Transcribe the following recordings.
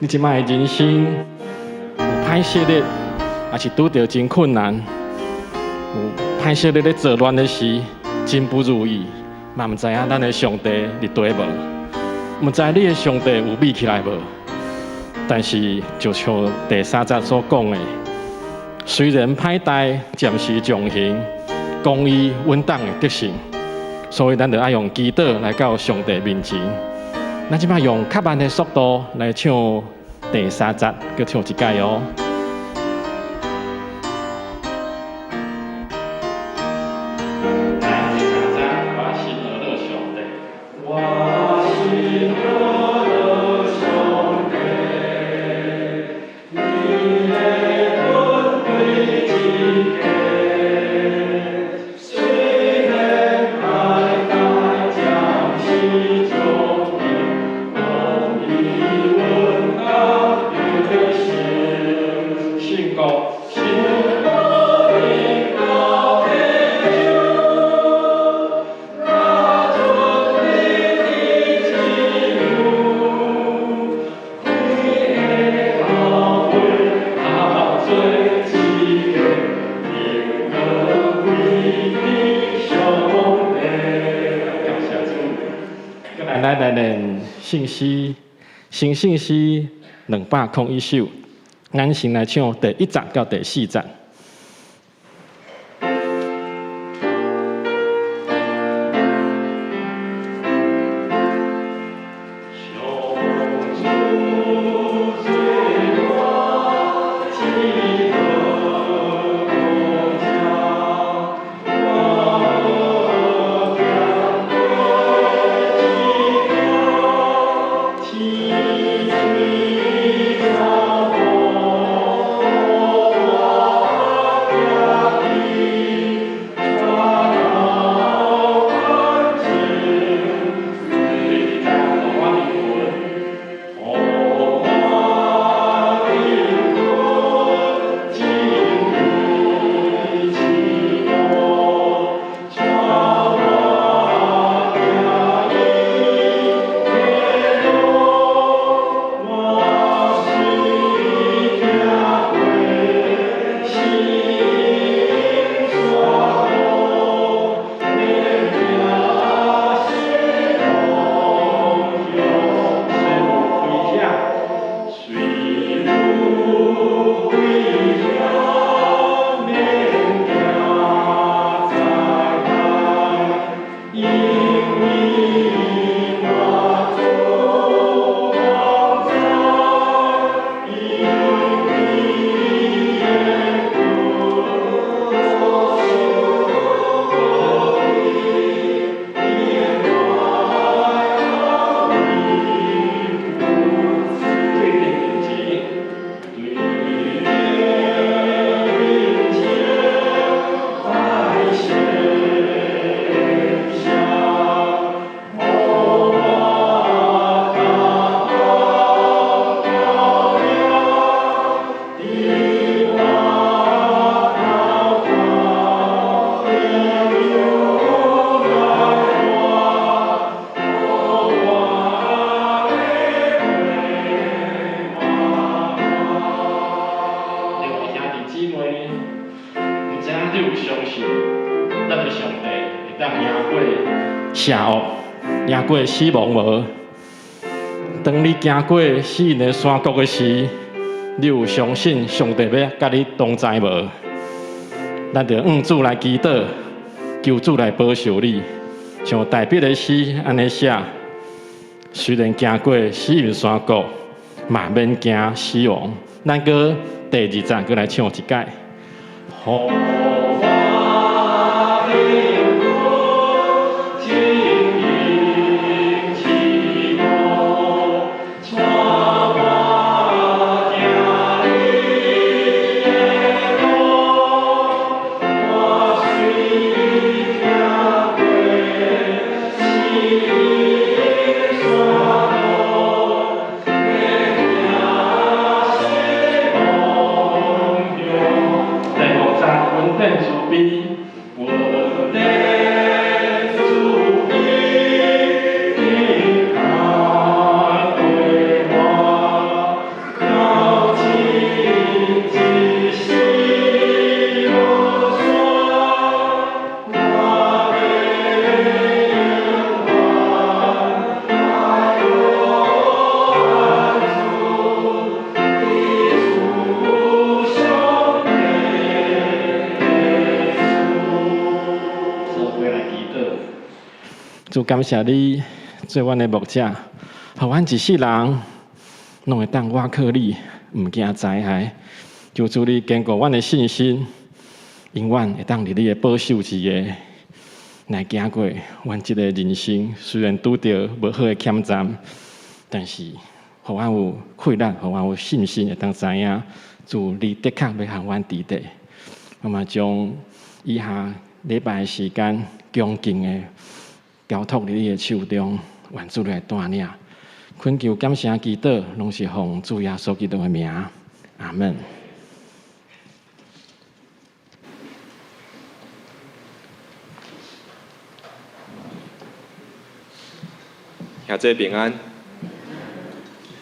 你這擺的人生有歹勢日，抑是拄著真困難，有歹勢日咧做亂的時，真不如意，嘛毋知影咱的上帝佇佗無，毋知你的上帝有覕起來無？但是就像第三節所講的，雖然歹代暫時將行，公義穩當會得勝，所以咱就愛用祈禱來到上帝面前。咱這擺用較慢的速度來唱第三節，閣唱一擺哦。來，第三節，我心呵咾上帝，我心呵咾上帝，伊的恩惠真濟，雖然歹代暫時將行，公義穩當得勝。信國，信國臨到地球，若準備的自由，開的後悔合做一個，榮光歸予上帝。感謝主。來來來，聖詩，新聖詩201首，咱先來唱第一節到第四節。上主做我至高者，我無驚過天水草木，我行去，帶我安靜，第二節，予我靈魂，予我靈魂真義之路，帶我行伊的路，我雖行過死蔭山谷，免驚死亡凶，雖有危險，雖有危險，免驚災害，因為我主同在，因伊的棍所受伊的愛安慰阮。對天面前，對天面前拜獻上，予我感恩了，伫我頭前流來活，予我的陪伴。各位兄弟姊妹，毋知影你有相信咱的上帝會當贏過邪惡，贏過死亡無？當你行過死蔭的山谷的時，你有相信上帝欲佮你同在無？咱就向主來祈禱，求主來保守你。像大衛的詩按呢寫：雖然行過死蔭山谷，嘛免驚死亡。咱閣第二節閣來唱一擺。予我靈魂真義之路，帶我行你的路，我雖行過死蔭山谷，免驚死亡凶。第五節，阮頂。主，感謝你做阮的牧者，予阮一世人攏會當倚靠你，毋驚災害。求主你堅固阮的信心，永遠會當佇你的保守之下來行過阮這個人生。雖然拄著無好的險站，但是予阮有氣力，予阮有信心，會當知影主你的確欲予阮佇底。我嘛將以下禮拜的時間，恭敬的交託佇你的手中，願主來帶領。懇求感謝祈禱，攏是奉主耶穌基督的名，阿門。兄弟平安，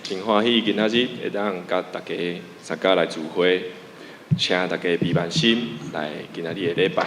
真歡喜今仔日會當佮大家參加來聚會，請大家閉目心來今仔日的禮拜。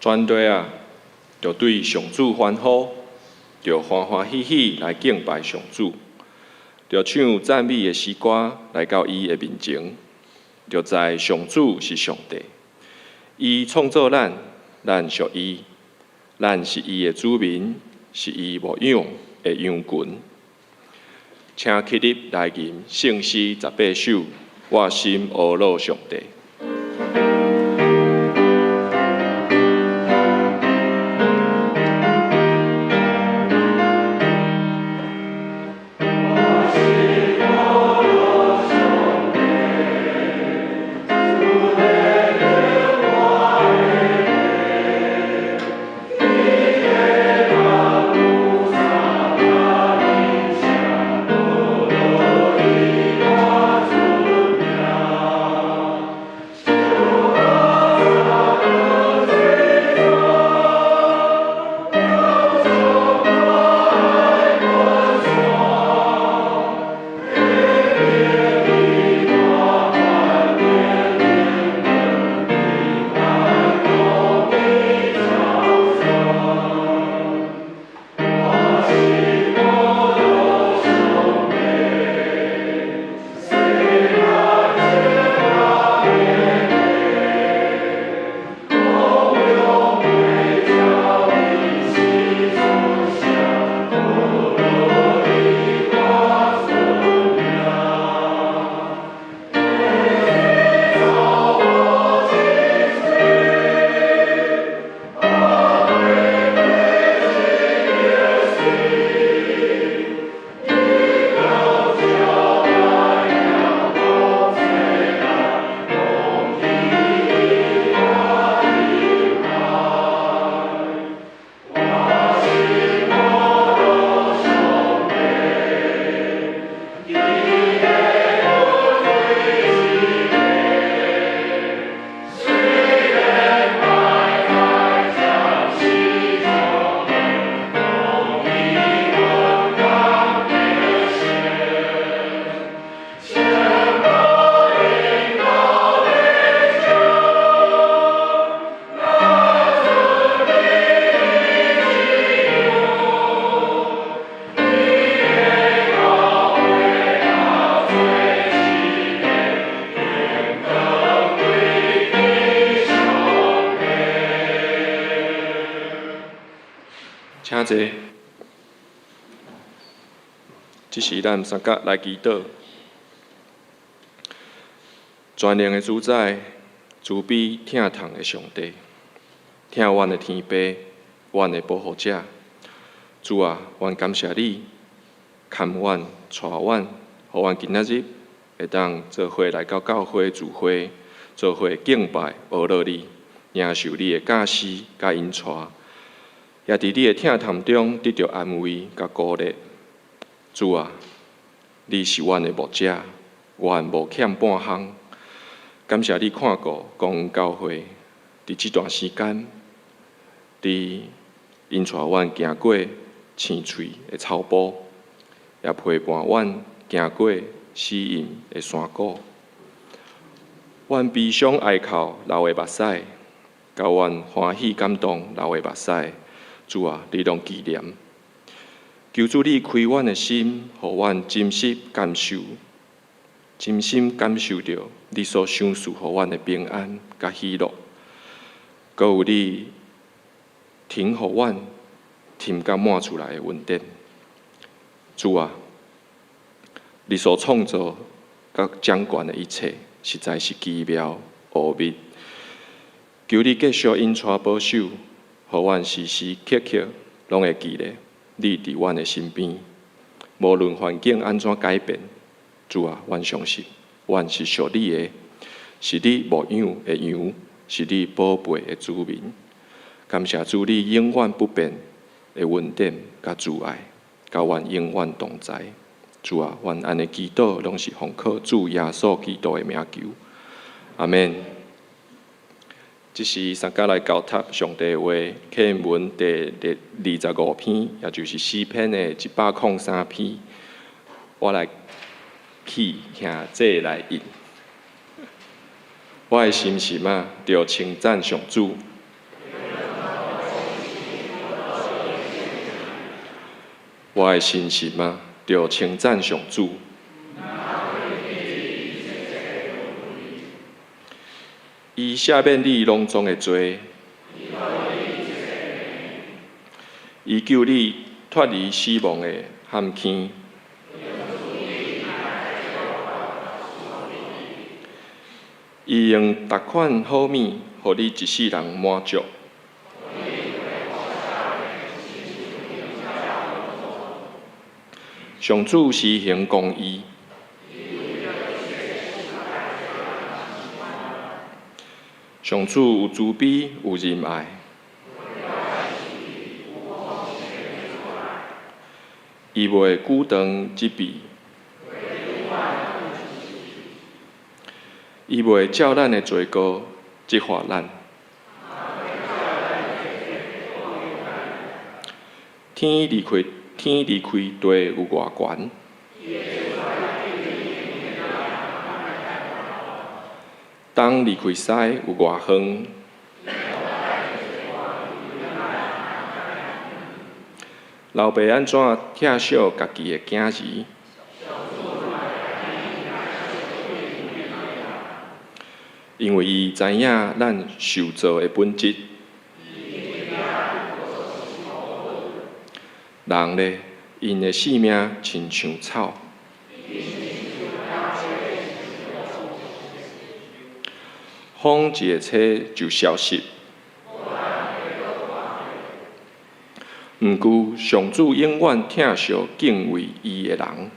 全地啊，著對上主歡呼，著歡歡喜喜來敬拜上主，著唱讚美的詩歌來到伊的面前，著知上主是上帝，伊創造咱，咱屬伊，咱是伊的子民，是伊牧養的羊群。請起立來吟聖詩18首，我心呵咾上帝。坐。這時咱三甲來祈禱。全能的主宰，慈悲疼痛的上帝，疼阮的天父，阮的保護者。主啊，阮感謝你，牽阮、帶阮，予阮今仔日會當做伙來到教會聚會，做伙敬拜、學樂你，領受你的教示佮引帶，也佇你的疼痛中得著安慰佮鼓勵。主啊，你是阮的牧者，阮無欠半項。感謝你看顧光榮教會，佇這段時間，你引帶阮行過青翠的草埔，也陪伴阮行過死蔭的山谷。阮悲傷哀哭流的目屎，佮阮歡喜感動流的目屎，主啊，你攏紀念。求主你開阮的心，予阮真實感受，真心感受著你所賞賜予阮的平安佮喜樂，閣有你停予阮添甲滿出來的恩典。主啊，你所創造佮掌權的一切，實在是奇妙奧秘。求你繼續引帶保守，予阮時時刻刻攏會記得你佇阮的身邊。無論環境按怎改變，主啊，阮相信，阮是屬你的，是你牧養的羊，是你寶貝的子民。感謝主，你永遠不變的恩典佮慈愛，佮阮永遠同在。主啊，阮按呢祈禱，攏是奉靠主耶穌基督的名求。阿們。這時三家來交託上帝話，課文第25篇，也就是詩篇的103篇。我來起兄這來印。我的心神啊，著稱讚上主。我的心神啊，著稱讚上主。伊赦免你攏總的罪，伊救你脫離死亡的陷坑。伊用逐款好物，予你一世人滿足。上主施行公義。上主有慈悲，有仁愛。伊袂久長這臂，伊袂照咱的罪過責罰咱。天離開地有偌懸？東離開西有偌遠？老爸按怎疼惜家己的囝兒？因為伊知影咱受造的本質。人咧，𪜶的性命親像草。風一下吹就消失。毋過上主永遠疼惜敬畏伊的人。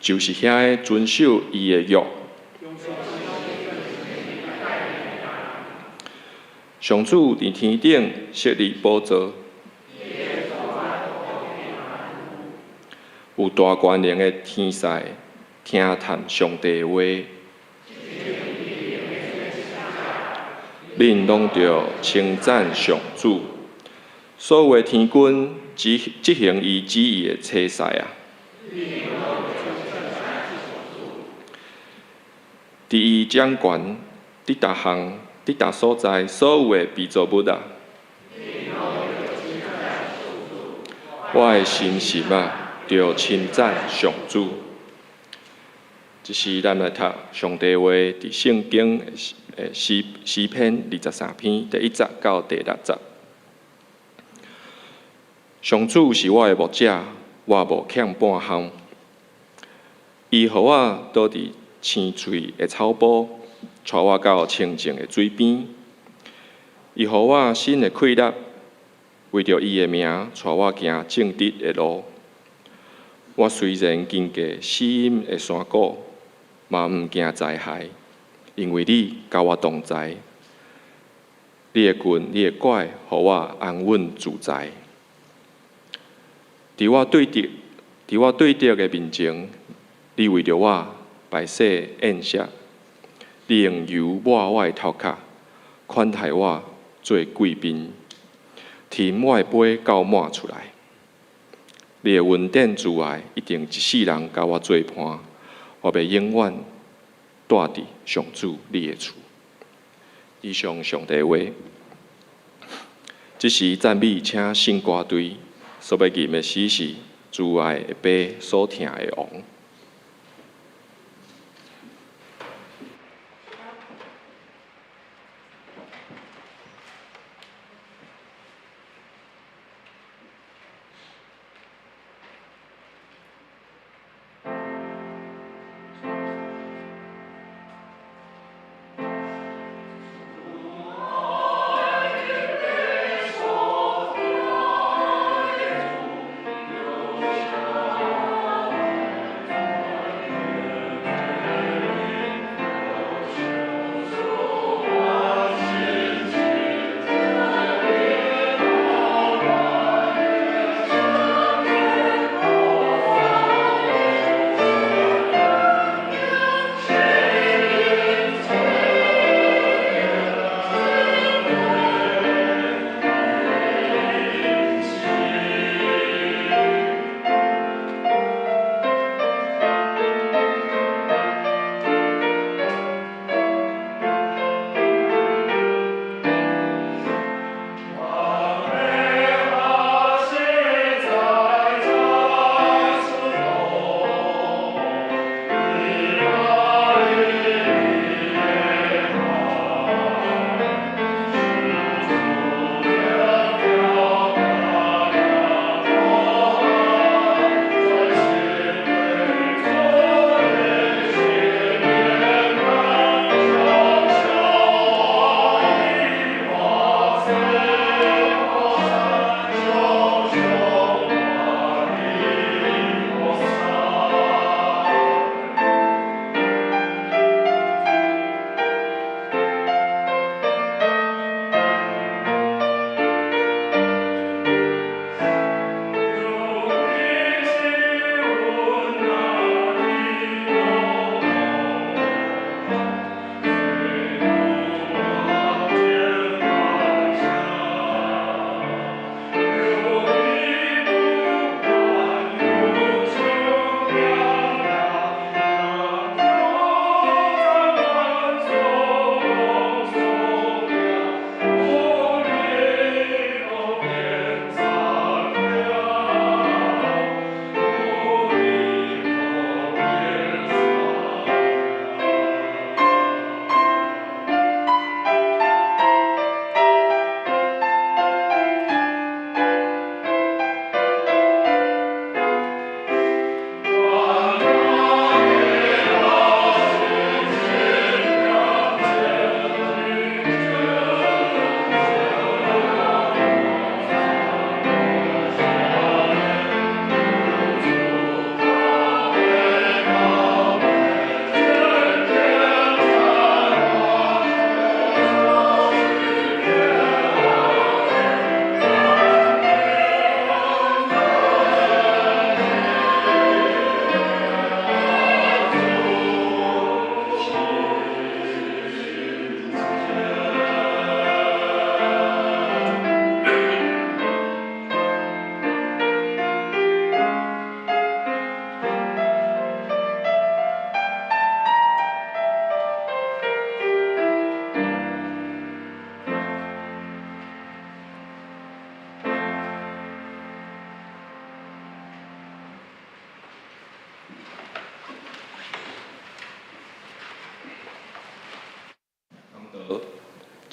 就是遐个遵守伊的約。上主佇天頂設立寶座，有大權能的天使聽探上帝的話，恁攏著稱讚上主。所有的天軍執行伊旨意的差使啊！佇伊掌權，佇逐項，佇逐所在，所有的被造物啊！我的心神啊，著稱讚上主。這時，咱來讀上帝話，佇聖經詩詩篇二十三篇第一節到第六節。上主是我的牧者，我無欠半項。伊予我倒佇青翠的草埔，帶我到清靜的水邊。伊予我新的氣力，為著伊的名，帶我行正直的路。我雖然經過死蔭的山谷，嘛毋驚災害，因為你佮我同在。你的棍，你的拐，予我安穩自在。佇我對敵的面前，你為著我擺設宴席，你用油抹我的頭殼，款待我做貴賓，添我的杯到滿出來。你的恩典慈愛一定一世人佮我做伴，我欲永遠蹛佇上主你的厝。以上上帝話。這時讚美請聖歌隊所欲吟的詩是慈愛的爸所疼的王。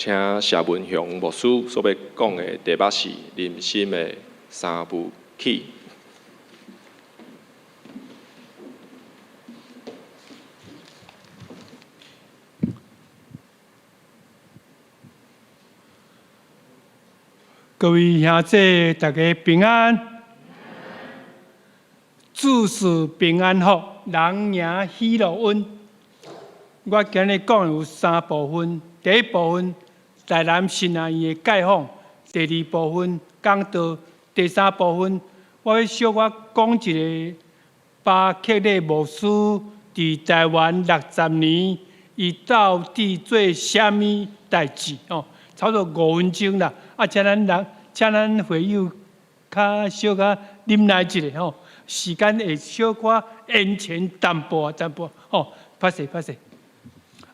請謝文雄牧師所欲講的題目是人生的三部曲。各位兄弟，大家平安，諸事平安福，人迎喜樂恩。我今日講有三部分，第一部分台南神學院的概況，第二部分講道，第三部分我欲小可講一個巴克禮牧師佇台灣60年，伊到底做啥物代誌？哦，差不多5分鐘啦。啊，請咱人，請咱會友較小可忍耐一下吼，時間會小可延前淡薄仔淡薄吼，歹勢歹勢。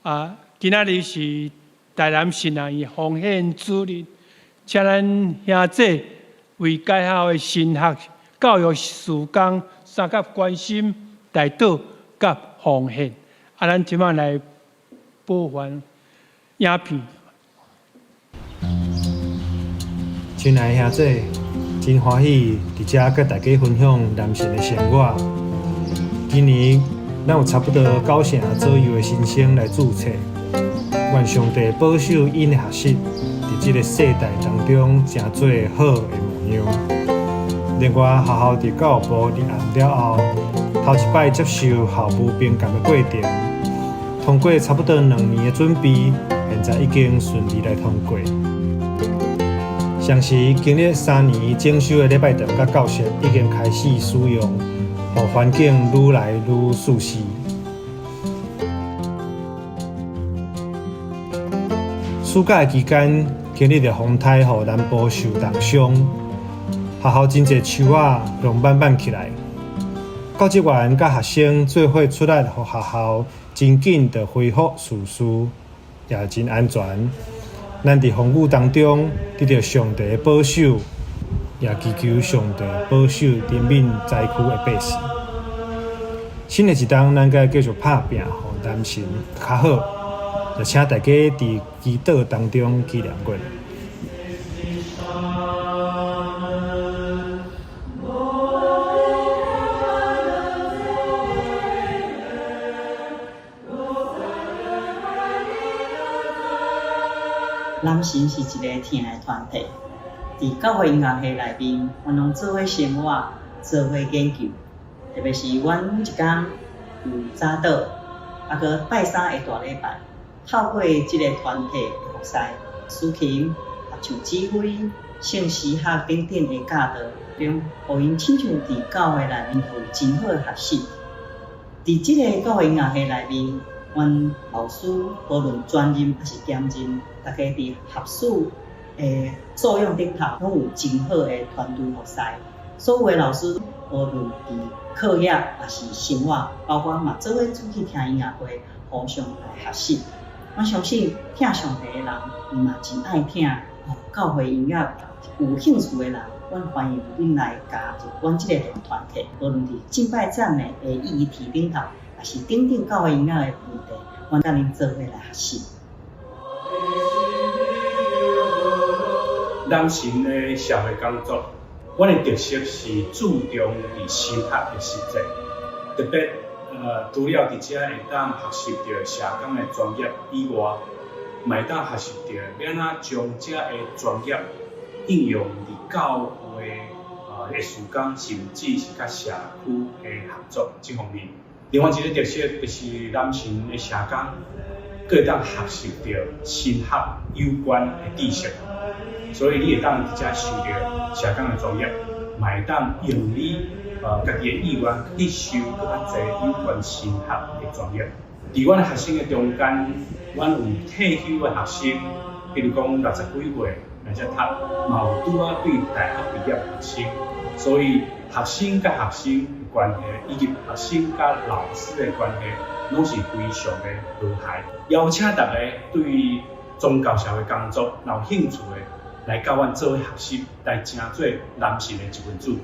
啊，今仔日是台南神學院奉獻主日，請咱兄弟為該校的神學教育事工相佮關心、代禱佮奉獻。啊，咱這擺來播放影片。親愛的兄弟，真歡喜佇遮佮大家分享南神的生活。今年咱有差不多九成左右的新生來註冊，願上帝保守𪜶的學習，佇這个世代當中成做好的模樣。另外，學校佇教育部立案了後，頭一擺接受校務評鑑的過程，通過差不多2年的準備，現在已經順利來通過。同時，經歷3年整修的禮拜堂佮教室已經開始使用，予環境愈來愈舒適。暑假的期間，經歷著風颱予南部受重傷，學校真濟樹仔攏挽挽起來。教職員佮學生做伙出力，予學校真緊就恢復秩序，也真安全。咱佇風雨當中得著上帝的保守，也祈求上帝保守憐憫災區的百姓。新的一冬，咱閣繼續拍拚，予南神較好。就請大家佇祈禱當中紀念阮。南神是一个疼的團體，佇教會音樂系內面，阮攏做伙生活，做伙研究。特別是阮每一工有早禱，啊閣拜三的大禮拜，透過這个團體的服侍、司琴、合唱指揮、聖詩學等等的教導中，予𪜶親像佇教會內面有真好的學習。佇這个教會音樂系內面，阮老師無論專任抑是兼任，大家佇學術的作用頂頭，攏有真好的團隊服侍。所有的老師，無論佇課業抑是生活，包括嘛做伙出去聽音樂會，互相來學習。我相信疼上帝的人，伊嘛真愛聽教會音樂有興趣的人，阮歡迎恁來加入阮這个團體。無論佇敬拜讚美的議題頂頭，抑是等等教會音樂的問題，阮佮恁做伙來學習。南神的社會工作，阮的特色是注重佇神學的實踐，特別除了佇遮會當學習著社工的專業以外，嘛會當學習著欲按怎將遮的專業應用佇教會的事工，甚至是佮社區的合作這方面。另外一个特色就是南神的社工，閣會當學習著神學有關的知識，所以你會當佇遮修著社工的專業，嘛會當用你家己的意願去修閣較濟有關神學的專業。佇阮的學生的中間，阮有退休的學生，比如講60幾歲來遮讀，嘛有拄仔對大學畢業的學生，所以學生佮學生的關係，以及學生佮老師的關係，攏是非常的和諧。邀請大家對宗教社會工作若有興趣的，來佮阮做伙學習，來成做南神的一份子。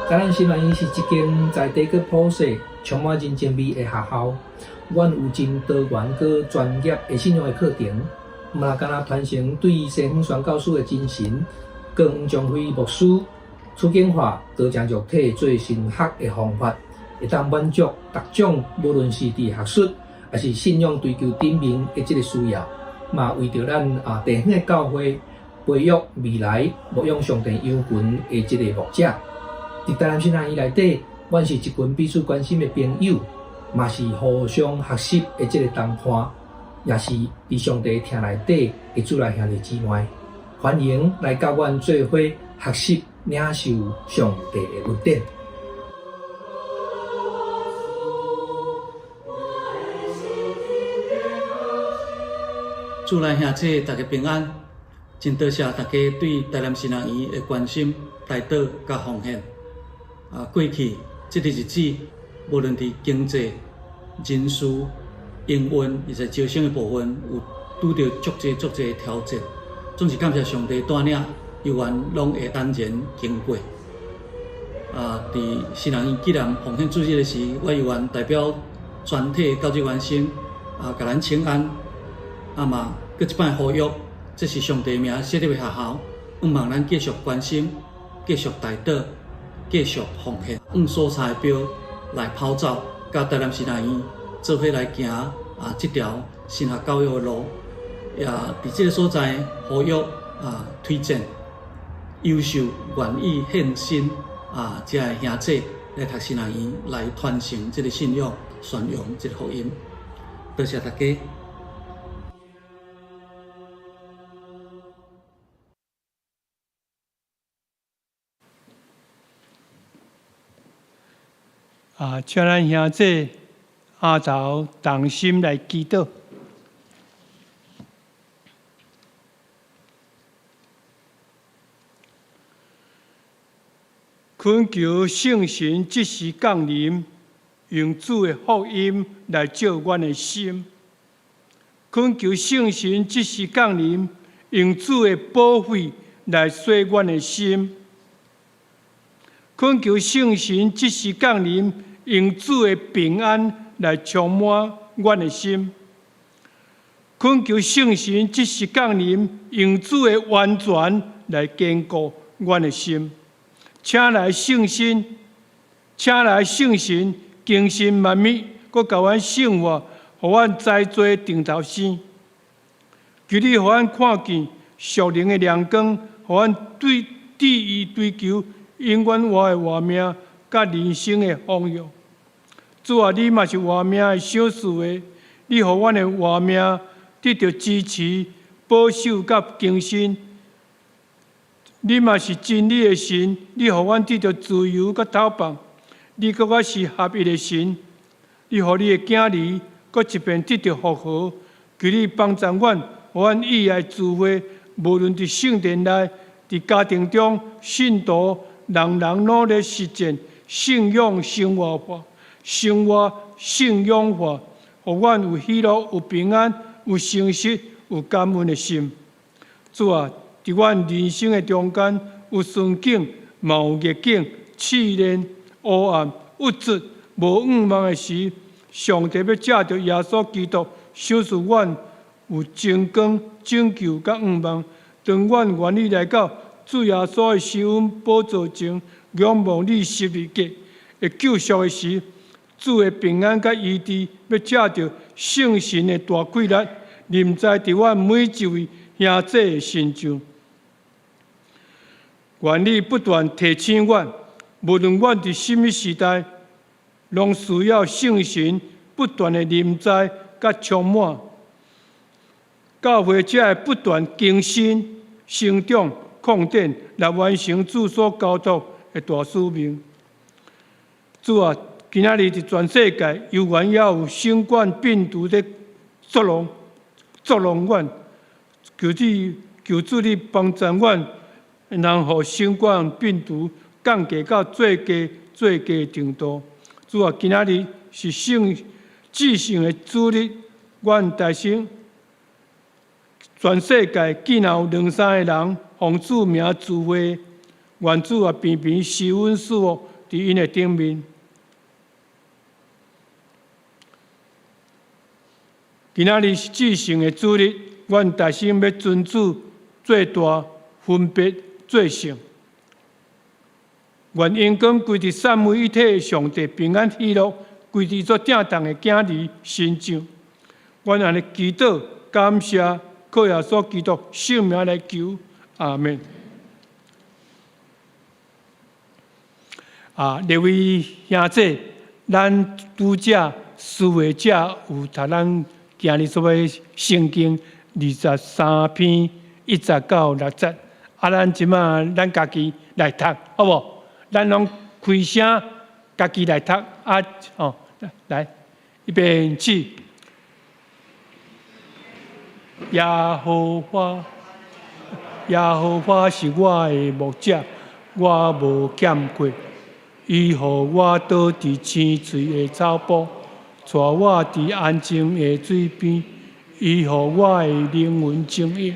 台南神學院是一間在地閣普世充滿人情味的學校。阮有真多元閣專業的信仰的課程，毋若干焦傳承對西方宣教師的精神，閣黃長輝牧師、楚景華、道成肉體做神學的方法，會當滿足逐種無論是佇學術，抑是信仰追求頂面的這个需要，嘛為著咱啊地方的教會培育未來牧養上帝羊群的這个牧者。佇台南神學院內底，阮是一群彼此關心的朋友，嘛是互相學習的這个同伴，也是佇上帝疼內底的主內兄弟姊妹。歡迎來佮阮做伙學習領受上帝的恩典。主內兄姊，大家平安，真多謝大家對台南神學院的關心、代禱佮奉獻。啊，過去這个日子，無論佇經濟、人事、營運，以及招生的部分，有拄著足濟足濟的挑戰。總是感謝上帝帶領，猶原攏會坦然經過。啊，佇神學院紀念奉獻主日的時，我猶原代表全體教職員先啊，共咱請安。啊嘛，閣一擺呼籲，這是上帝名設立的學校，向望咱繼續關心、繼續代禱、繼續奉獻，往所在的標來跑走，佮台南神學院做伙來行啊這條神學教育的路，也佇這个所在呼籲啊推薦優秀願意獻身啊這个兄姊來讀神學院來傳承這个信仰、宣揚這个福音。多謝大家。啊，請咱兄姊阿頭同心來祈禱。懇求聖神這時降臨，用主的福音來照阮的心。懇求聖神這時降臨，用主的寶血來洗阮的心。懇求聖神這時降臨，用主的平安來充滿阮的心。懇求聖神這時降臨，用主的完全來堅固阮的心。請來聖神，請來聖神更新萬物，閣共阮聖化，予阮在做頂頭生。求你予阮看見屬靈的亮光，予阮對致意追求永遠活的活命，佮人生的方向。主啊，你嘛是活命的賞賜的，你予阮的活命得著支持、保守佮更新。你嘛是真理的神，你予阮得著自由佮透放。你閣較是合一的神，你予你的囝兒閣一遍得著復活。求你幫助阮，予阮意愛聚會，無論佇聖殿內、佇家庭中，信徒人人努力實踐信仰生活化，生活信仰化，予阮有喜樂、有平安、有誠實、有感恩的心。主啊，佇阮人生的中間，有順境，嘛有逆境、試煉、黑暗、鬱卒、無盼望的時，上帝欲藉著耶穌基督賞賜阮有真光、拯救佮盼望。當阮願意來到主耶穌的施恩寶座前，仰望你十字架的救贖的時，主的平安佮醫治，欲藉著聖神的大氣力，臨在佇阮每一位兄姊的身上。願你不斷提醒阮，無論阮佇啥物時代，攏需要聖神不斷的臨在佮充滿。教會才會不斷更新、成長、擴展，來完成主所交託的大使命。主啊，今仔日佇全世界，猶原猶有新冠病毒咧作弄、作弄阮，求主、求主你幫助阮，能予新冠病毒降低到最低、最低程度。主啊，今仔日是聖至聖的主日，阮代心全世界竟然有兩三个人奉主名聚會，願主啊，平平施恩賜福，佇𪜶的頂面。今仔日是至聖的主日，阮大聲欲尊主做大，分別做聖。願榮光歸佇三位一體的上帝，平安喜樂歸佇做疼痛的囝兒身上。阮按呢祈禱感謝，靠耶穌基督聖名來求，阿們。啊，列位兄姊，咱拄才思維者有讀咱今日所欲聖經23篇1節到6節。啊，咱這馬咱家己來讀，好無？咱攏開聲，家己來讀。啊，哦，來，預備起。耶和華，耶和華是我的牧者，我無欠缺。伊予我倒佇青翠的草埔，帶我佇安靜的水邊。伊予我的靈魂清益，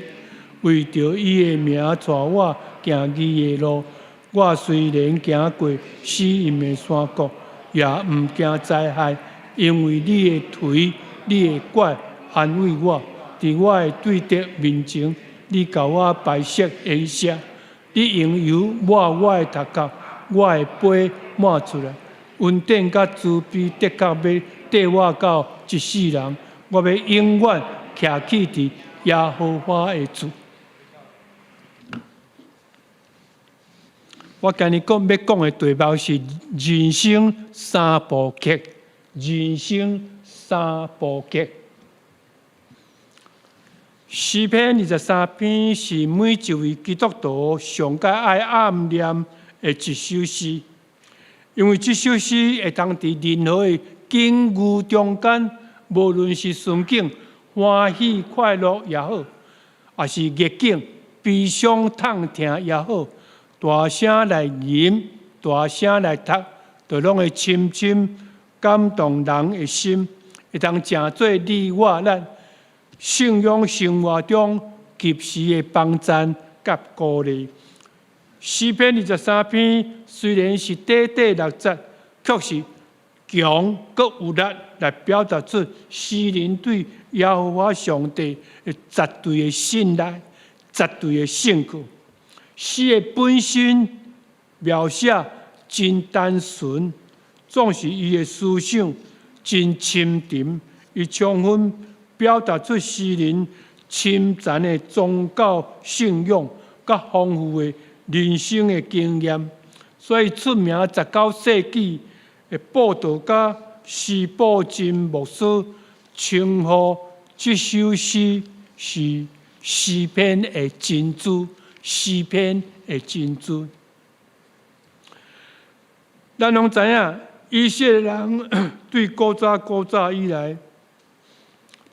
為著伊的名帶我行義的路。我雖然行過死蔭的山谷，也毋驚災害，因為你的槌、你的拐安慰我。佇我的對敵面前，你共我擺設筵席，你用油抹我的頭殼，我的杯滿出來。恩典佮慈悲的確欲綴我到一世人，我欲永遠徛起佇耶和華的厝。我今日講欲講的題目是人生三部曲，人生三部曲。詩篇23篇是每一位基督徒上蓋愛暗念的一首詩，因為這首詩會當佇任何的境遇中間，無論是順境、歡喜快樂也好，抑是逆境、悲傷痛疼也好，大聲來吟，大聲來讀，就攏會深深感動人的心，會當成做你我咱信仰生活中及時的幫贊佮鼓勵。詩篇23篇雖然是短短六節，卻是強閣有力來表達出詩人對耶和華上帝的絕對的信賴、絕對的信靠。詩的本身描寫真單純，總是伊的思想真深沉，伊充分表達出詩人深層的宗教信仰佮豐富的人生的經驗。所以出名19世紀的布道家司布真牧師稱呼這首詩是詩篇的珍珠，詩篇的珍珠。咱攏知影，以色列人對古早古早以來，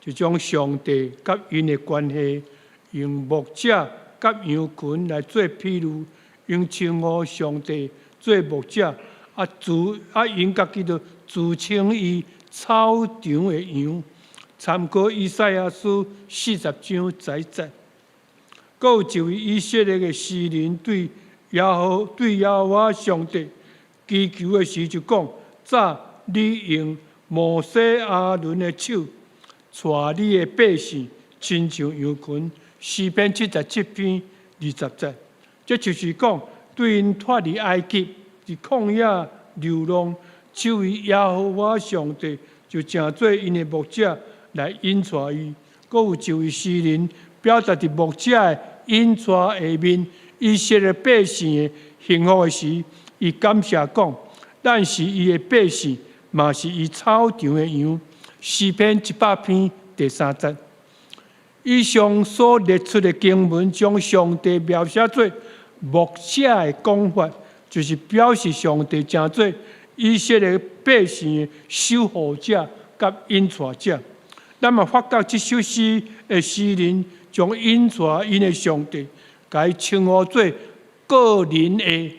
就將上帝佮𪜶的關係，用牧者佮羊群來做譬喻，𪜶稱呼上帝做牧者，啊自啊𪜶家己就自稱伊草場的羊。參考以賽亞書40章11節。閣有一位以色列的詩人對耶和華上帝祈求的時就講：早你用摩西亞倫的手帶你的百姓，親像羊群。詩篇77篇20節，這就是講對𪜶脫離埃及，佇曠野流浪，這位耶和華上帝就成做𪜶的牧者來引帶伊。閣有一位詩人表達佇牧者的引帶下面，以色列百姓的幸福的時，伊感謝講：咱是伊的百姓，嘛是伊草場的羊。詩篇100篇第3節。以上所列出的經文，將上帝描寫做牧者的講法，就是表示上帝成做以色列百姓的守護者佮引帶者。咱嘛發覺這首詩的詩人將引帶𪜶的上帝，共伊稱呼做個人的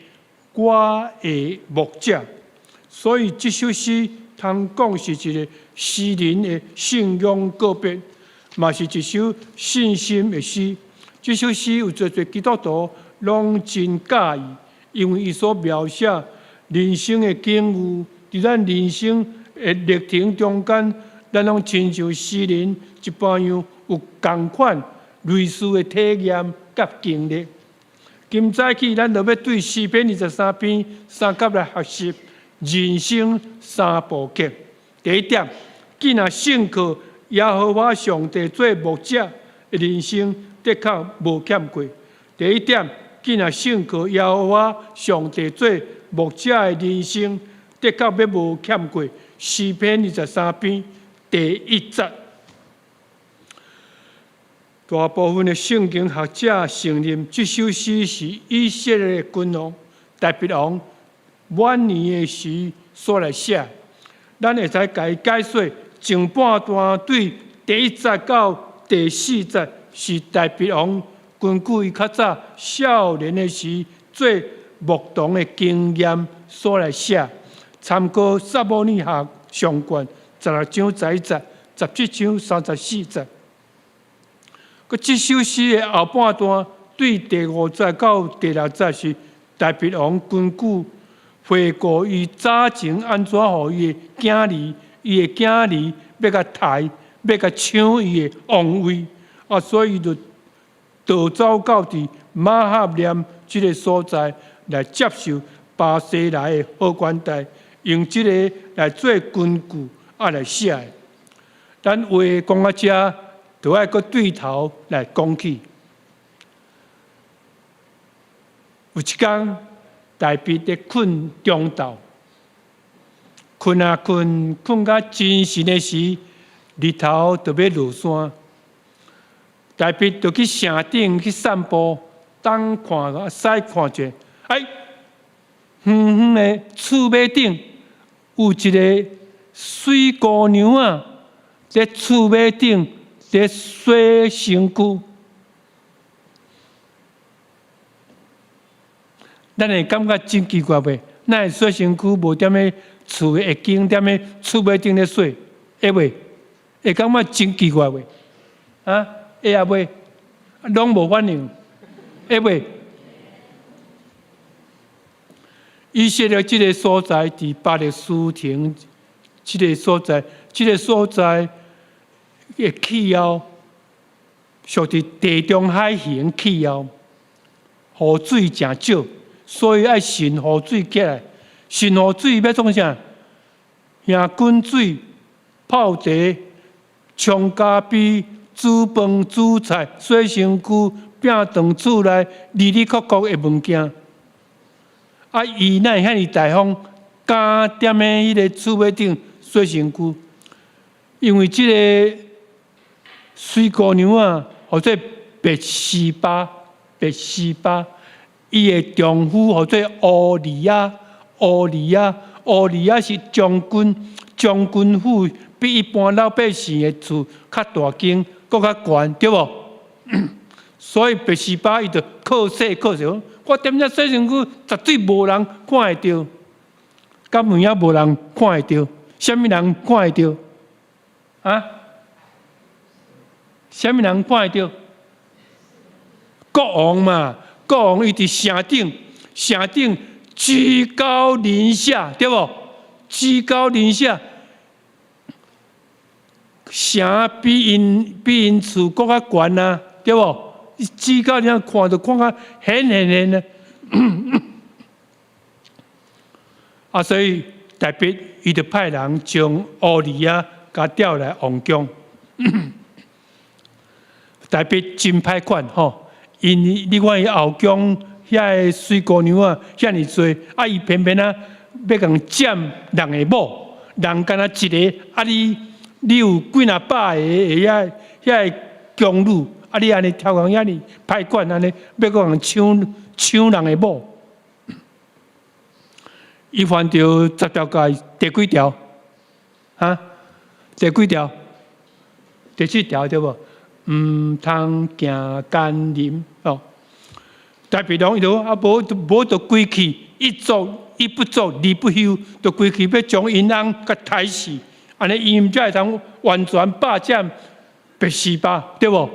我的牧者。所以這首詩通講是一個詩人的信仰告白，嘛是一首信心的詩。這首詩有濟濟基督徒攏真佮意，因為伊所描寫人生的境遇，佇咱人生的歷程中間，咱攏親像詩人一般樣，有仝款類似的體驗佮經歷。今早起，咱就欲對詩篇23篇三甲來學習人生三部曲。第一點，既若信靠耶和華上帝做牧者的人生，的確無欠過。第一點，既若信靠耶和華上帝做牧者的人生，的確欲無欠過。詩篇二十三篇第一節。大部分的聖經學者承認，這首詩是以色列的君王大衛王晚年的時所來寫。咱會使共伊解說，前半段對第一節到第四節是大衛王根據伊較早少年的時做牧童的經驗所來寫。參考撒母耳下上卷16章11節、17章34節。閣這首詩的後半段，對第五節到第六節是大衛王根據回顧伊早前按怎予伊的囝兒，伊的囝兒欲共刣，欲共搶伊的王位，啊，所以伊就逃走到佇瑪哈念這个所在來接受巴西萊的好款待，用這个來做根據啊來寫的。咱話講到遮，就愛閣對頭來講起。有一工，大衛佇睏中晝，睏啊睏，睏甲真神的時，日頭就欲落山。大衛就去城頂去散步，東看西看者，哎，遠遠的厝尾頂有一个媠姑娘仔，佇厝尾頂佇洗身軀。咱會感覺真奇怪袂？哪會洗身軀無踮咧厝的下間，踮咧厝尾頂咧洗，會袂？會感覺真奇怪袂？啊，會啊袂？攏無反應，會袂？以色列這个所在，佇巴勒斯坦這个所在，這个所在的氣候屬佇地中海型氣候，雨水誠少，所以愛滲雨水起來。滲雨水欲創啥？用滾水泡茶、沖咖啡、煮飯、煮菜、洗身軀、摒斷厝內里里扣扣的物件。啊！伊哪會遐爾大方，敢踮咧彼个厝尾頂洗身軀？因為這个媠姑娘仔，號做別示巴，別示巴，伊的丈夫號做烏利亞，烏利亞，烏利亞是將軍，將軍府比一般老百姓的厝較大間，閣較懸，對無？所以別示巴伊就靠勢靠勢，我踮遮洗身軀，絕對無人看會著，敢有影無人看會著？啥物人看會著？啊？啥物人看會著？國王嘛，國王伊佇城頂，城頂居高臨下，對無？居高臨下，城比𪜶厝閣較懸啊，對無？居高臨下看，就看較顯顯顯的。啊，所以大衛伊就派人將烏利亞共調來王宮。大衛真歹管吼，因你看伊後宮遐个媠姑娘仔遐爾濟，啊伊偏偏啊欲共佔人的某，人干焦一个，啊你有幾若百个遐遐个宮女，啊你按呢超工遐爾歹管按呢，欲閣共搶搶人的某，伊犯著十條誡第幾條？哈？第幾條？第七條對無？毋通行姦淫哦。大衛王伊就啊，無無就規氣，一做一不做二不休，就規氣欲將𪜶翁共刣死，按呢𪜶才會通完全霸佔別示巴，對無？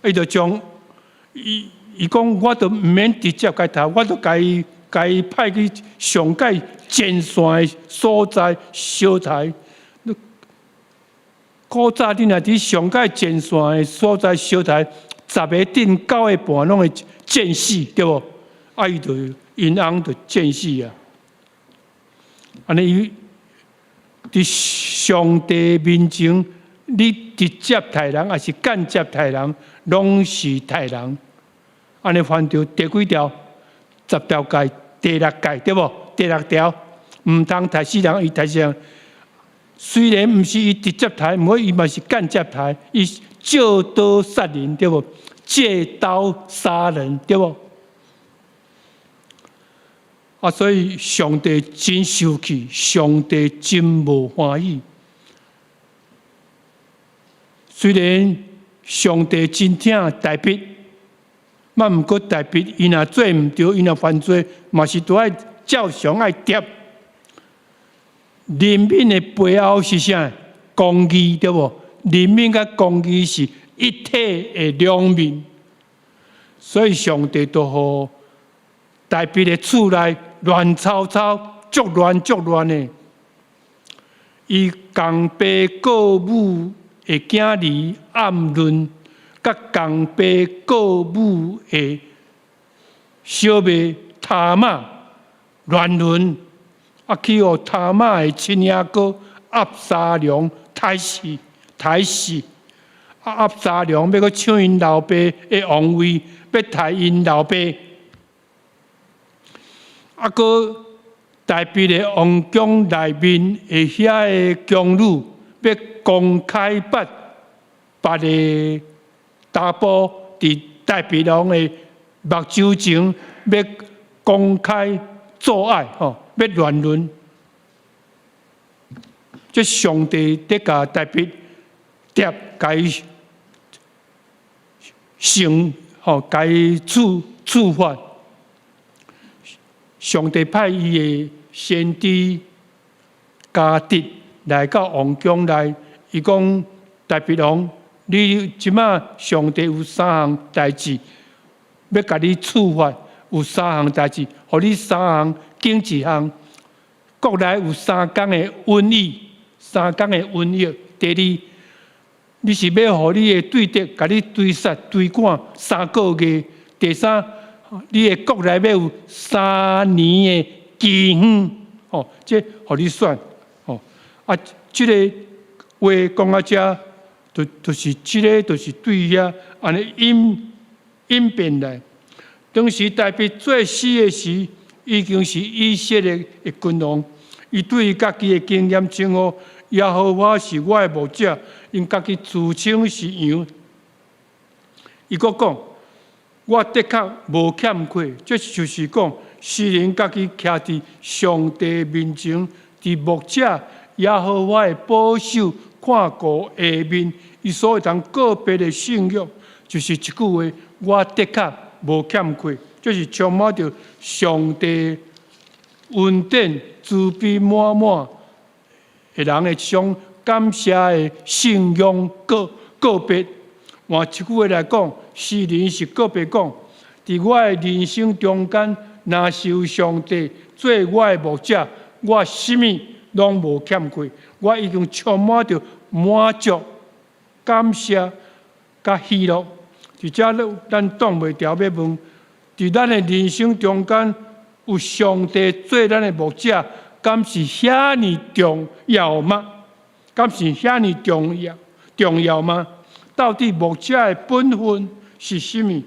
伊就將伊伊講，我就毋免直接共刣，我就共伊共伊派去上蓋前線的所在相刣。古早你若佇上蓋前線的所在相刣，十个鎮九个半攏會戰死，對無？啊，伊就𪜶翁就戰死啊！按呢伊佇上帝面前，你直接刣人抑是間接刣人，攏是刣人。按呢犯著第幾條？十條誡，第六誡，對無？第六條，毋通刣死人，伊刣死人。雖然毋是伊直接刣，毋過伊嘛是間接刣，伊借刀殺人，對無？借刀殺人，對無？啊，所以上帝真生氣，上帝真無歡喜。雖然上帝真疼大衛，嘛毋過大衛伊若做毋對，伊若犯罪，嘛是都愛照常愛捏。憐憫的背後是啥？公義，對無？憐憫佮公義是一體的兩面，所以上帝就予大衛的厝內亂糟糟、足亂足亂的。伊共爸顧母的囝兒暗嫩，佮共爸顧母的小妹他瑪亂倫，啊，去予他瑪的親兄哥押沙龍刣死，刣死。啊，押沙龍欲閣搶𪜶老爸的王位，欲刣𪜶老爸。啊，閣大衛的王宮內面的遐个宮女，欲公開捌別個查埔佇大衛王的目睭前，欲公開做愛，吼，欲亂倫。這上帝佇共大衛捏，共伊懲，吼，共伊處罰。上帝派伊的先知迦得來到王宮內，伊講：大衛王，你這馬上帝有三項代誌，欲共你處罰，有三項代誌，予你三項揀一項。國內有三工的瘟疫，三工的瘟疫。第二，你是欲予你的對敵共你追殺追趕三個月。第三，你的國內欲有三年的饑荒，吼，這予你選，吼，啊，這个話講到遮，就是這个，就是對遐按呢演演變來。當時大衛做死的時，已經是以色列的君王。伊對伊家己的經驗稱呼耶和華是我的牧者，𪜶家己自稱是羊。伊閣講：我的確無欠缺，這就是講，詩人家己徛佇上帝面前，佇牧者耶和華的保守看顧下面，伊所會當告別的信仰，就是一句話：我的確無欠缺，這是充滿著上帝恩典、慈悲滿滿的人的一種感謝的信仰告別。換一句話來講，詩人是告別講，佇我的人生中間，若是有上帝做我的牧者，我啥物攏無欠缺，我已經充滿著滿足、感謝、佮喜樂。佇遮，咱擋袂牢欲問，佇咱的人生中間，有上帝做咱的牧者，敢是遐爾重要嗎？敢是遐爾重要重要嗎？到底牧者的本分是啥物？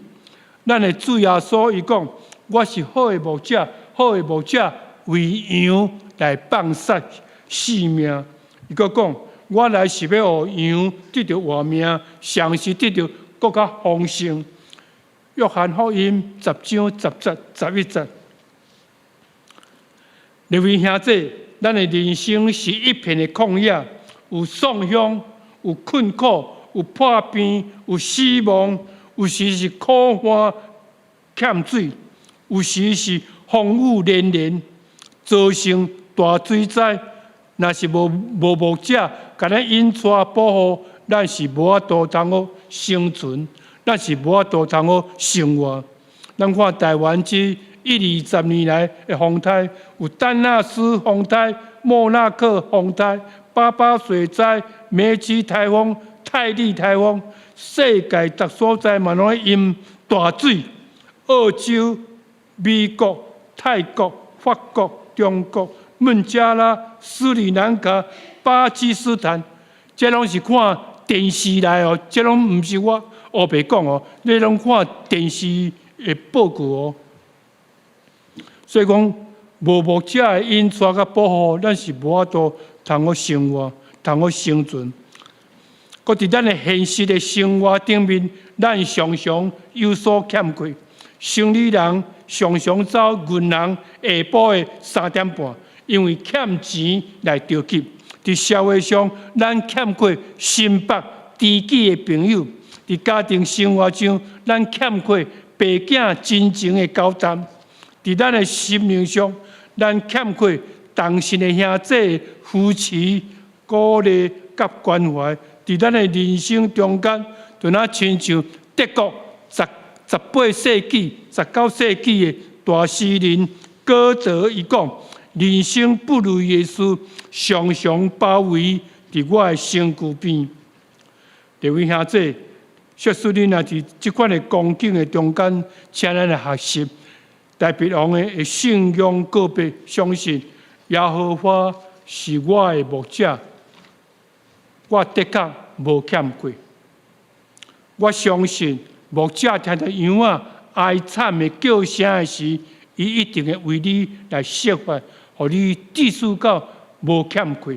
咱的主耶穌伊講：我是好的牧者，好的牧者為羊來放捨性命。伊閣講：我來是欲予羊得著活命，上是得著閣較豐盛。約翰福音10章10節11節。各位兄弟，咱的人生是一片的曠野，有創傷，有困苦，有破病，有死亡，有時是苦旱欠水，有時是風雨連連，造成大水災。若是無牧者，共咱引帶保護，咱是無法度通好生存，咱是無法度通好生活。咱看台灣這一二十年來的風颱，有丹納斯風颱、莫拉克風颱、八八水災、梅奇颱風、泰利颱風，世界逐所在嘛攏淹大水。澳洲、美國、泰國、法國、中國、孟加拉、斯里蘭卡、巴基斯坦，這攏是看電視來哦，這攏毋是我烏白講哦，你攏看電視的報告哦。所以講，無牧者的引帶佮保護，咱是無法度通好生活，通好生存。閣佇咱的現實的生活頂面，咱常常有所欠缺。生理人常常走銀行下晡的3點半，因為欠錢來著急。佇社會上，咱欠缺心腹知己的朋友；佇家庭生活中，咱欠缺爸囝親情的交談。佇咱的心靈上，咱欠缺同信的兄弟扶持、鼓勵佮關懷。佇咱的人生中間，就若親像德國18世紀、19世紀的大詩人歌德伊講：人生不如意的事，常常包圍佇我的身軀邊。各位兄弟，設使恁若佇這款的光景的中間，請咱來學習大衛王的信仰告白，相信耶和華是我的牧者，我的確無欠缺。我相信牧者聽著羊仔哀慘的叫聲的時，伊一定會為你來設法，予你致使到無欠缺。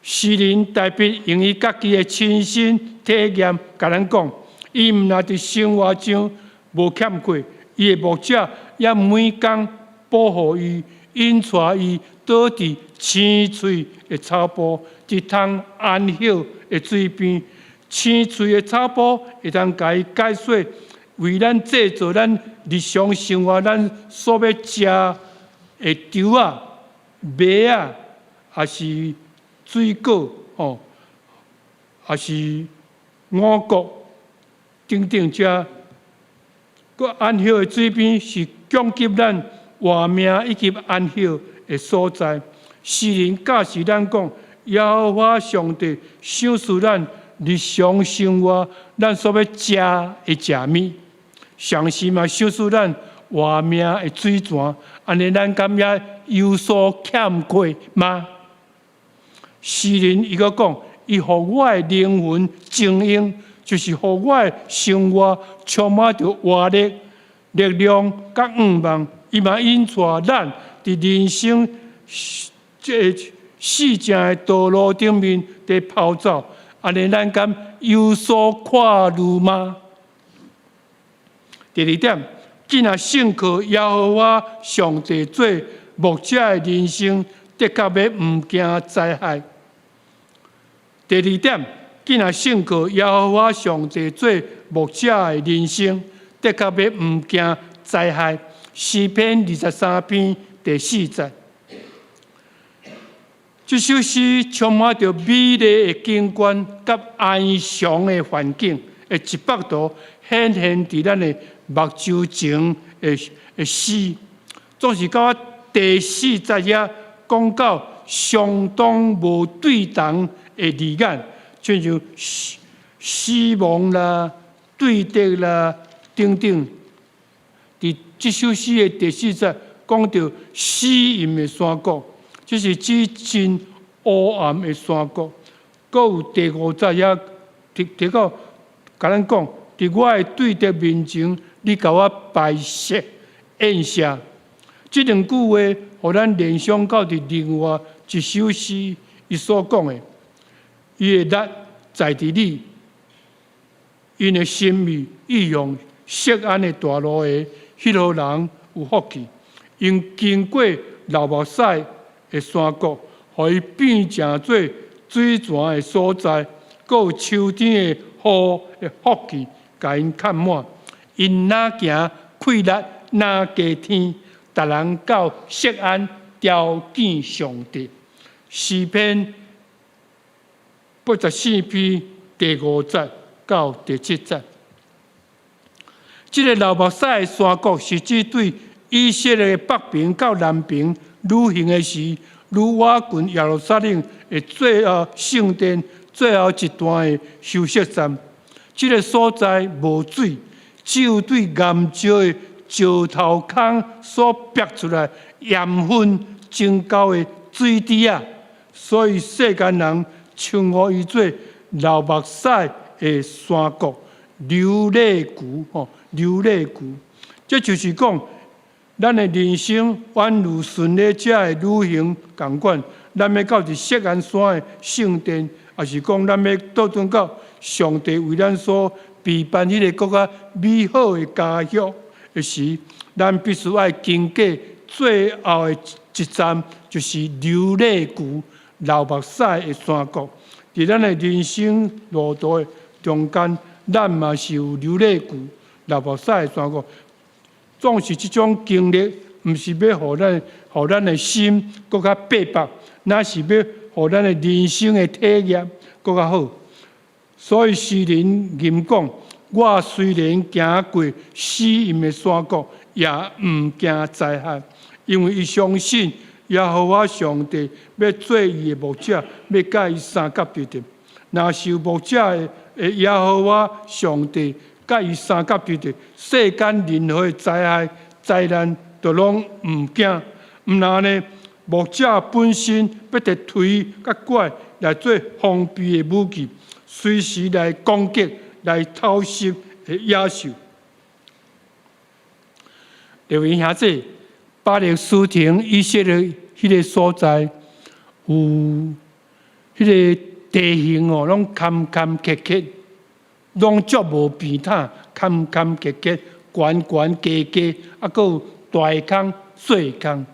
詩人大衛用伊家己的親身體驗，共咱講，伊毋但佇生活上無欠缺，伊的牧者也每工保護伊，引帶伊倒佇青翠的草埔，佇通安歇的水邊。青翠的草埔會當共伊解說，為咱製造咱日常生活咱所欲食的稻仔、麥仔，抑是水果吼，抑是五穀等等遮。閣安歇的水邊是供給咱活命以及安歇的所在。詩人教示咱講，耶和華上帝賞賜咱日常生活，咱所欲食的食物，同時嘛賞賜咱活命的水泉，按呢咱敢會有所欠缺嗎？詩人伊閣講，伊予我的靈魂晶瑩，就是予我的生活充滿著活力、力量佮向望。伊嘛引帶咱佇人生這個四正的道路頂面佇跑走。按呢，咱敢有所掛慮嗎？第二點，既若信靠耶和華上帝做牧者的人生，的確欲毋驚災害。第二點，既若信靠耶和華上帝做牧者的人生，的確欲毋驚災害。詩篇23篇第4節。這首詩充滿著美麗的景觀佮安詳的環境的一幅圖，顯現佇咱的目睭前的詩，總是到第四節遐講到相當無對同的字眼，親像死亡啦、對敵啦等等。佇這首詩的第四節講著死蔭的山谷。這是指真烏暗的山谷。閣有第五節遐提提到，共咱講，佇我的對敵面前，你共我擺設宴席。這兩句話，予咱聯想到佇另外一首詩，伊所講的，伊的力在佇你，𪜶的心意意向錫安的大路的彼號人有福氣，𪜶經過流目屎的山谷，予伊變成做水泉的所在，閣有秋天的雨的福氣，共𪜶崁滿。𪜶若行氣力，若加添，逐人到錫安朝見上帝。詩篇84篇第5節到第7節。這個流目屎的山谷是指對以色列的北邊到南邊旅行的時，愈倚近耶路撒冷的最後聖殿最後一段的休息站。這个所在無水，只有對岩石的石頭空所逼出來鹽分真高的水滴仔，所以世間人稱呼伊做流目屎的山谷，流淚谷吼，流淚谷。這就是講，咱的人生宛如順咧遮的旅行仝款，咱欲到佇錫安山的聖殿，抑是講咱欲倒轉到上帝為咱所備辦彼个閣較美好的家鄉的時，咱必須愛經過最後的一站，就是流淚谷、流目屎的山谷。佇咱的人生路途的中間，咱嘛是有流淚谷、流目屎的山谷。總是這種經歷，毋是欲予咱的心閣較爬拔，乃是欲予咱的人生的體驗閣較好。所以詩人吟講：我雖然行過死蔭的山谷，也毋驚災害，因為伊相信耶和華上帝欲做伊的牧者，欲佮伊相佮佇佇。若是有牧者的耶和華上帝佮伊相佮佇佇，世間任何的災害、災難，都攏毋驚。毋但按呢，牧者本身欲提槌佮拐來做防備的武器，隨時來攻擊、來偷襲的野獸。各位兄弟，巴勒斯坦以色列彼个所在，有彼个地形哦，攏坎坎坷坷，攏足無平坦，坎坎坷坷，懸懸低低，啊，閣有大空、細空。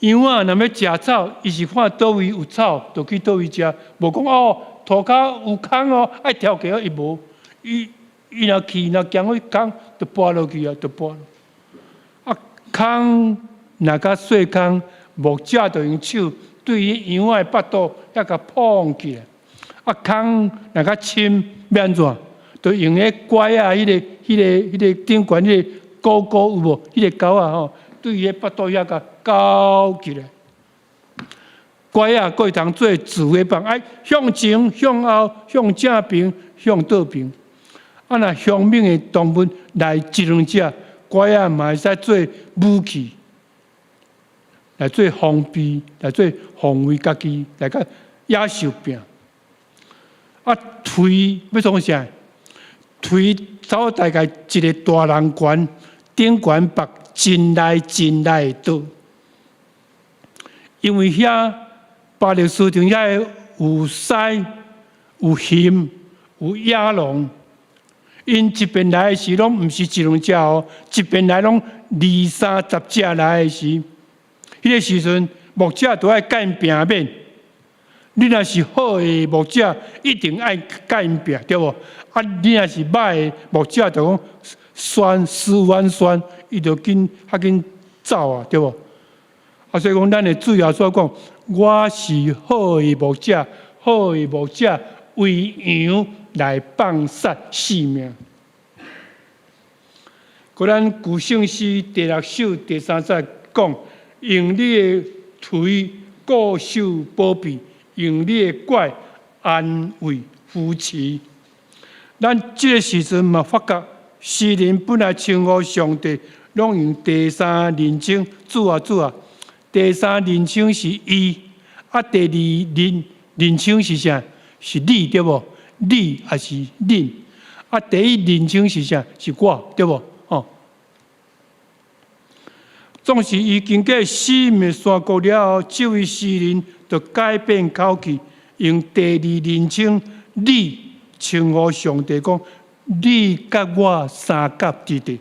羊仔若欲食草，伊是看佗位有草，就去佗位食，無講哦，塗跤有空哦，愛跳過去，伊無，伊若去若行去空，就跋落去啊，就跋。啊，空若較細空，牧者就用手對彼羊仔的腹肚遐共碰起來。啊，空若較深，欲按怎？就用彼拐仔，彼个頂懸彼个勾勾有無？彼个鈎仔吼，對伊的腹肚遐共勾起來。拐仔閣會通做指揮棒，愛向前、向後、向正爿、向倒爿。啊，若兇猛的動物來一兩隻，拐仔嘛會使做武器，來做防備，來做防衛家己，來佮野獸拚。啊，槌欲創啥？槌走大概一个大人懸，頂懸縛真利真利的刀。因為遐巴勒斯坦遐有獅、有熊、有野狼，𪜶一遍來的時攏毋是一兩隻哦，一遍來攏二三十隻來的時，彼个時陣牧者都愛佮𪜶拚免。你若是好的牧者，一定愛佮𪜶拚，對無？啊，你若是歹的牧者，就講選死冤選，伊就緊較緊走啊，對無？啊，所以講，咱的主耶穌講，我是好的牧者，好的牧者為羊來放捨性命。閣咱舊聖詩第六首第三節講，用你的槌固守保庇，用你的拐安慰扶持。咱這个時陣嘛發覺，詩人本來稱呼上帝，攏用第三人稱主啊主啊。第三人稱是伊，啊，第二人稱是啥？是你對無？你抑是恁？啊，第一人稱是啥？是我對無？吼。總是伊經過死蔭的山谷了後，這位詩人就改變口氣，用第二人稱你稱呼上帝，講你佮我相佮佇佇。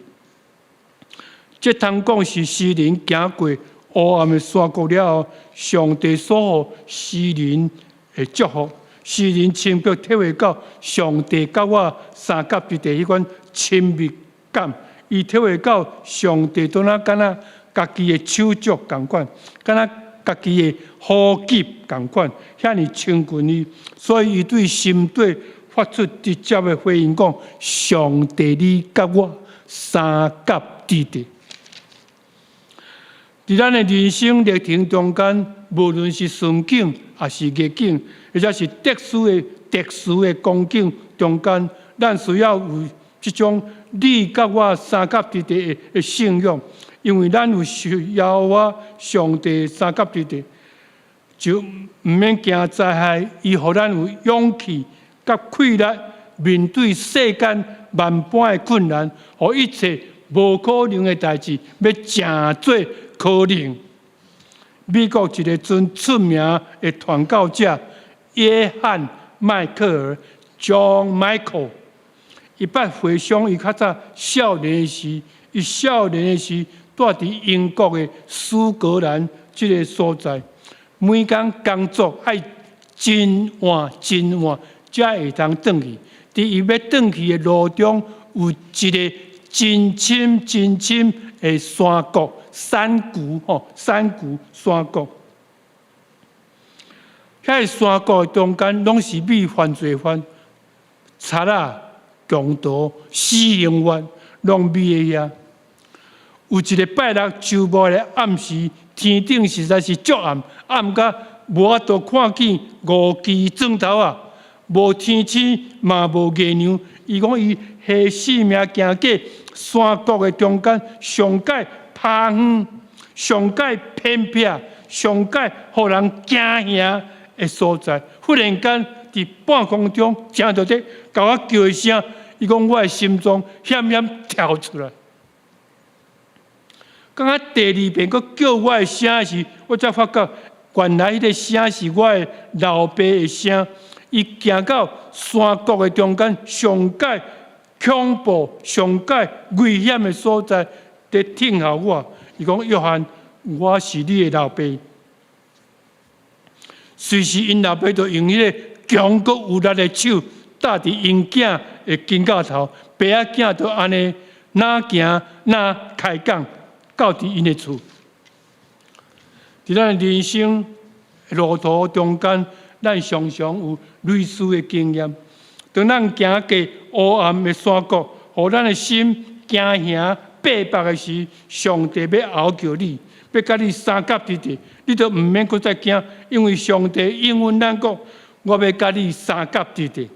這通講是詩人行過黑暗的山谷了後，上帝所予詩人的祝福，詩人深刻體會到上帝佮我相佮佇佇彼款親密感，伊體會到上帝都若敢若家己的手足仝款，敢若家己的呼吸仝款，遐爾親近伊，所以伊對心底發出直接的回應，講：上帝，你佮我相佮佇佇。佇咱的人生歷程中間，無論是順境抑是逆境，或者是特殊的光景中間，咱需要有這種你佮我相佮佇佇的信仰，因為咱有耶和華上帝相佮佇佇，就毋免驚災害，伊予咱有勇氣佮氣力面對世間萬般的困難，予一切無可能的代誌，欲成做可能。美國一个真出名的傳教者約翰邁克爾（John Michael），伊捌回想伊較早少年時，伊少年時蹛佇英國的蘇格蘭這个所在，每工工作愛真晚真晚才會當轉去。佇伊欲轉去的路中，有一个真深真深的山谷。山谷吼，山谷山谷，遐个山谷中間攏是美犯罪犯、賊仔、強盜、死刑犯，攏覕佇遐。有一个拜六週末的暗時，天頂實在是足暗，暗甲無法度看見五支鑽頭仔，無天星嘛無月娘。伊講伊彼性命行過山谷的中間，上蓋拍遠，上蓋偏僻，上蓋予人驚嚇的所在。忽然間，佇半空中聽著這共我叫的聲，伊講我的心臟險險跳出來。感覺第二遍閣叫我的聲時，我才發覺原來彼个聲是我的老爸的聲。伊行到山谷的中間，上蓋恐怖、上蓋危險的所在，佇聽候我。伊講約翰，我是你的老爸。隨時𪜶老爸就用彼个強閣有力的手搭佇𪜶囝的肩胛頭，爸仔囝就按呢若行若開講，到佇𪜶的厝。佇咱人生路途中間，咱常常有類似的經驗。當咱行過黑暗的山谷，予咱的心驚嚇逼迫的時，上帝欲呼叫你，欲佮你相佮佇佇，你就毋免閣再驚，因為上帝應允咱講，我欲佮你相佮佇佇。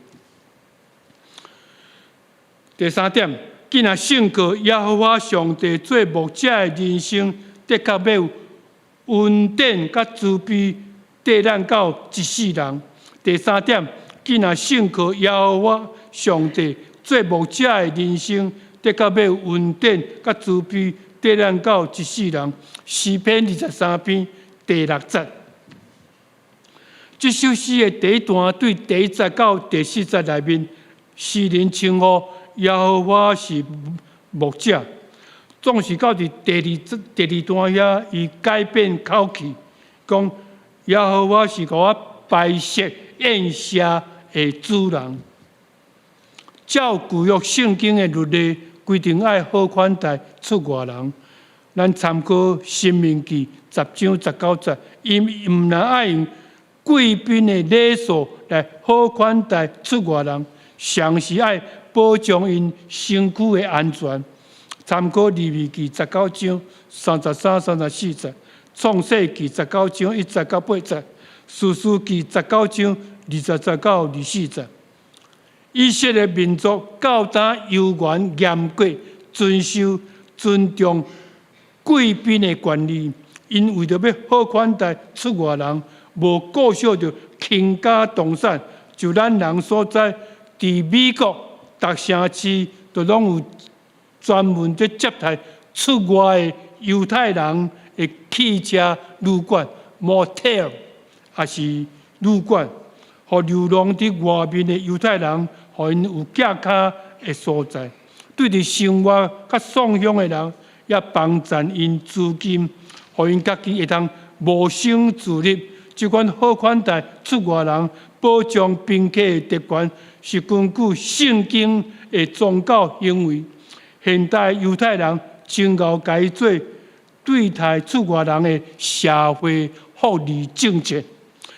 第三點，既若信靠耶和華上帝做牧者的人生，的確欲有恩典佮慈悲，綴咱到一世人。第三點，既若信靠耶和華上帝做牧者的人生，的確欲有恩典佮慈悲，綴咱到一世人。詩篇23篇第六節，這首詩的第一段對第一節到第四節內面，詩人稱呼耶和華是牧者，總是到佇第二段遐，伊改變口氣，講耶和華是予我排釋厭瀉的主人。照舊約聖經的律例規定，愛好款待出外人。咱參考《申命記》10章19節，伊毋但愛用貴賓的禮數來好款待出外人，同時愛保障𪜶身軀的安全。參考《利未記》19章33、34節，《創世記》19章1節到8節，《士師記》19章20節到24節。以色列民族到今猶原嚴格遵守尊重貴賓的權利，𪜶為著欲好款待出外人，無顧惜著傾家動產。就咱人所知，佇美國逐城市都攏有專門佇接待出外的猶太人的汽車旅館（motel），抑是旅館，予流浪佇外面的猶太人，予𪜶有寄跤的所在。對佇生活較喪鄉的人，也幫贊𪜶資金，予𪜶家己會當謀生自立。這款好款待出外人、保障賓客的特權，是根據聖經的宗教行為。現代猶太人真𠢕共伊做對待出外人的社會福利政策。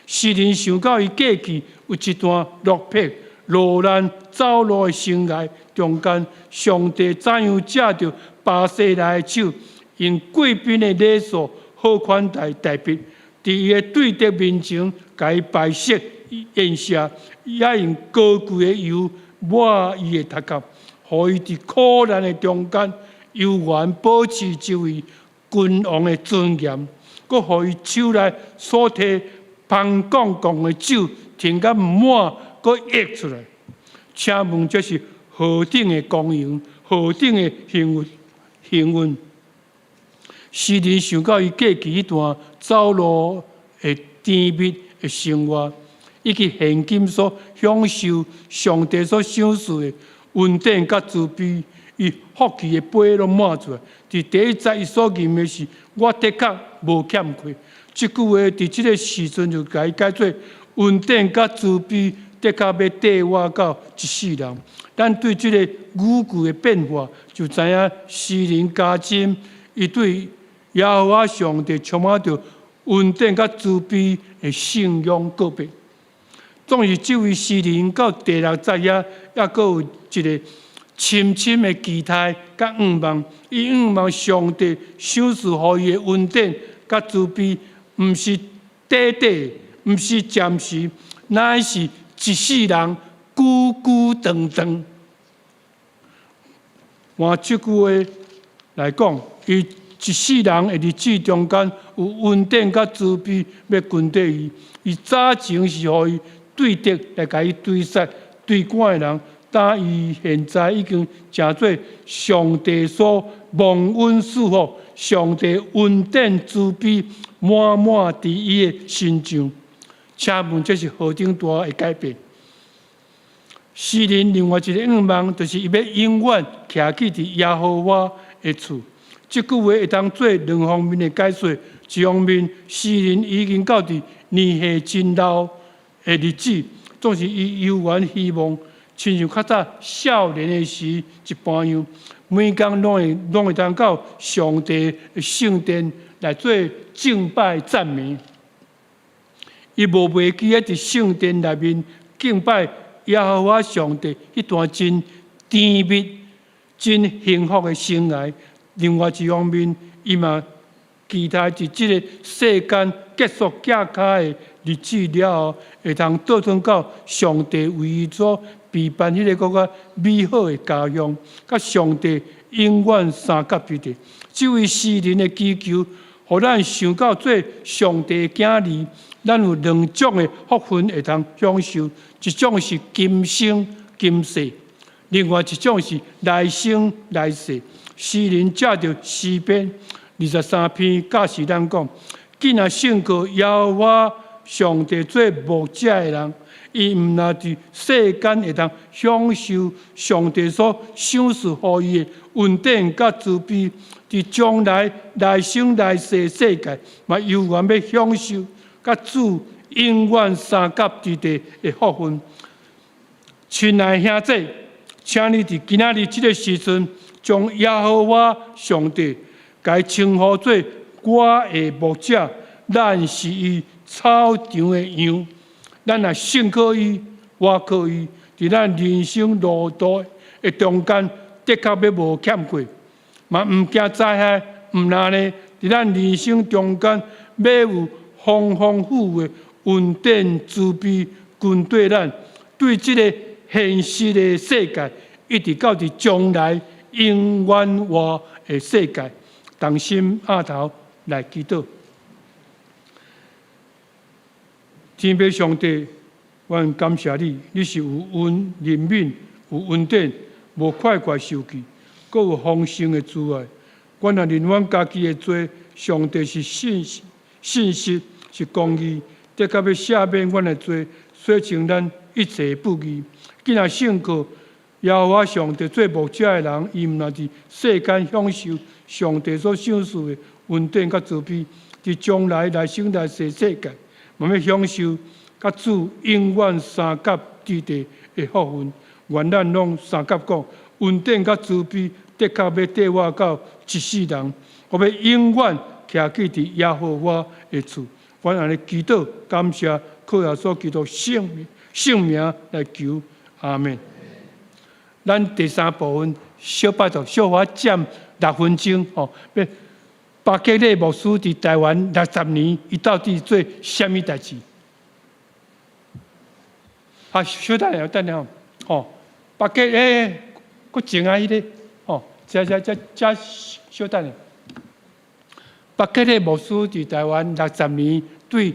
詩人想到伊過去有一段落魄、落難、走路的生涯中間，上帝怎樣藉著巴西萊的手，用貴賓的禮數好款待大衛，佇伊的對敵面前，共伊排席宴席，也用高貴的油抹伊的頭殼，予伊佇苦難的中間，猶原保持這位君王的尊嚴，閣予伊手內所提芳香貢的酒停甲滿，閣溢出來。請問這是何等的光榮，何等的幸運？幸運！詩人想到伊過去彼段走路的甜蜜的生活，以及現今所享受上帝所賞賜的恩典佮慈悲，伊福氣的杯攏滿出來。佇第一節，伊所吟的是：我的確無欠缺。這句話佇這个時陣就共伊解做恩典佮慈悲，的確欲綴我到一世人。咱對這个語句的變化，就知影詩人加深伊對耶和華上帝充滿著恩典佮慈悲的信仰告白。總是這位詩人到第六節遐，猶閣有一个深深的期待佮向望。伊向望上帝賞賜予伊的恩典佮慈悲，毋是短短，毋是暫時，乃是一世人久久長長。換這句話來講，伊一世人的日子中間有恩典佮慈悲欲跟綴伊。伊早前是予伊對敵來共伊追殺、追趕的人，但伊現在已經成做上帝所蒙恩賜福、上帝恩典慈悲滿滿佇伊的身上。請問這是何等大的改變？詩人另外一个願望，就是伊欲永遠徛起佇耶和華的厝。這句話會當做兩方面的解說。一方面，詩人已經到佇年歲真老的日子，總是伊猶原希望，親像較早少年的時一般樣，每工攏會當到上帝的聖殿來做敬拜讚美。伊無袂記得佇聖殿內面敬拜耶和華上帝彼段真甜蜜、真幸福的生涯。另外一方面，伊嘛期待佇這个世間結束行跤的日子了後，會當倒轉到上帝為伊所備辦彼个閣較美好的家鄉，佮上帝永遠相佮之地。這位詩人的祈求，予咱想到做上帝的囝兒，咱有兩種的福分會當享受，一種是今生今世，另外一種是來生來世。詩人藉著詩篇23篇教示咱講：既若信靠耶和華上帝做牧者的人，伊毋但佇世間會當享受上帝所賞賜予伊的恩典佮慈悲，佇將來來生來世世界，嘛猶原欲享受佮主永遠相佮之地的福分。親愛兄弟，請你佇今仔日這个時陣，將耶和華上帝共伊稱呼做我的牧者，咱是伊草場的羊，咱若信靠伊，倚靠伊，佇咱人生路途的中間，的確欲無欠缺，嘛毋驚災害，毋但呢，佇咱人生中間，欲有豐豐富富的恩典慈悲跟綴咱，對這个現實的世界，一直到佇將來永遠活的世界，同心徛頭來祈禱。天父上帝，阮感謝你，你是有恩憐憫、有恩典、無快快受氣，閣有豐盛的慈愛。阮若認阮家己的罪，上帝是信實、信實是公義，的確欲赦免阮的罪，洗淨咱一切不義。既若信靠耶和華上帝做牧者的人，伊毋但佇世間享受上帝所賞賜的恩典佮慈悲，佇將來來生來世世界，嘛欲享受佮主永遠相佮之地的福分。願咱攏相佮講，恩典佮慈悲的確欲綴我到一世人，我欲永遠徛起佇耶和華的厝。阮按呢祈禱，感謝靠耶穌基督聖名聖名來求，阿門。咱第三部分小拜託，小可佔6分鐘吼，欲巴克禮牧師佇台灣60年，伊到底做啥物代誌？啊，小等下，等下吼，巴克欸，閣前啊，彼个吼，遮遮遮遮小等下。巴克禮牧師佇台灣六十年，對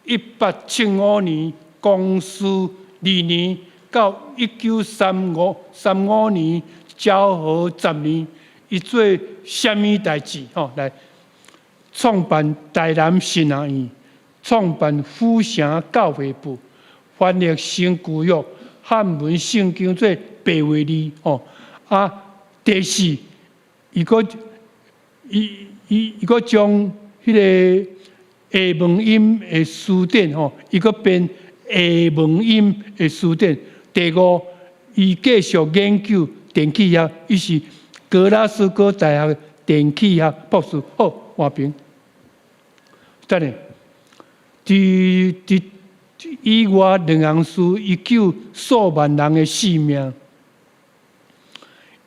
1875年光緒2年到1935年昭和十年，伊做啥物代誌？吼，來創辦台南神學院，創辦府城教會部，翻譯新舊約漢文聖經做白話字，吼啊，第四，伊閣伊伊伊閣將彼个下文音的辭典，吼，伊閣編下文音的辭典。第五，伊繼續研究電氣學，伊是格拉斯哥大學電氣學博士。好，換屏。等下，佇佇以外兩項事，伊救數萬人的性命。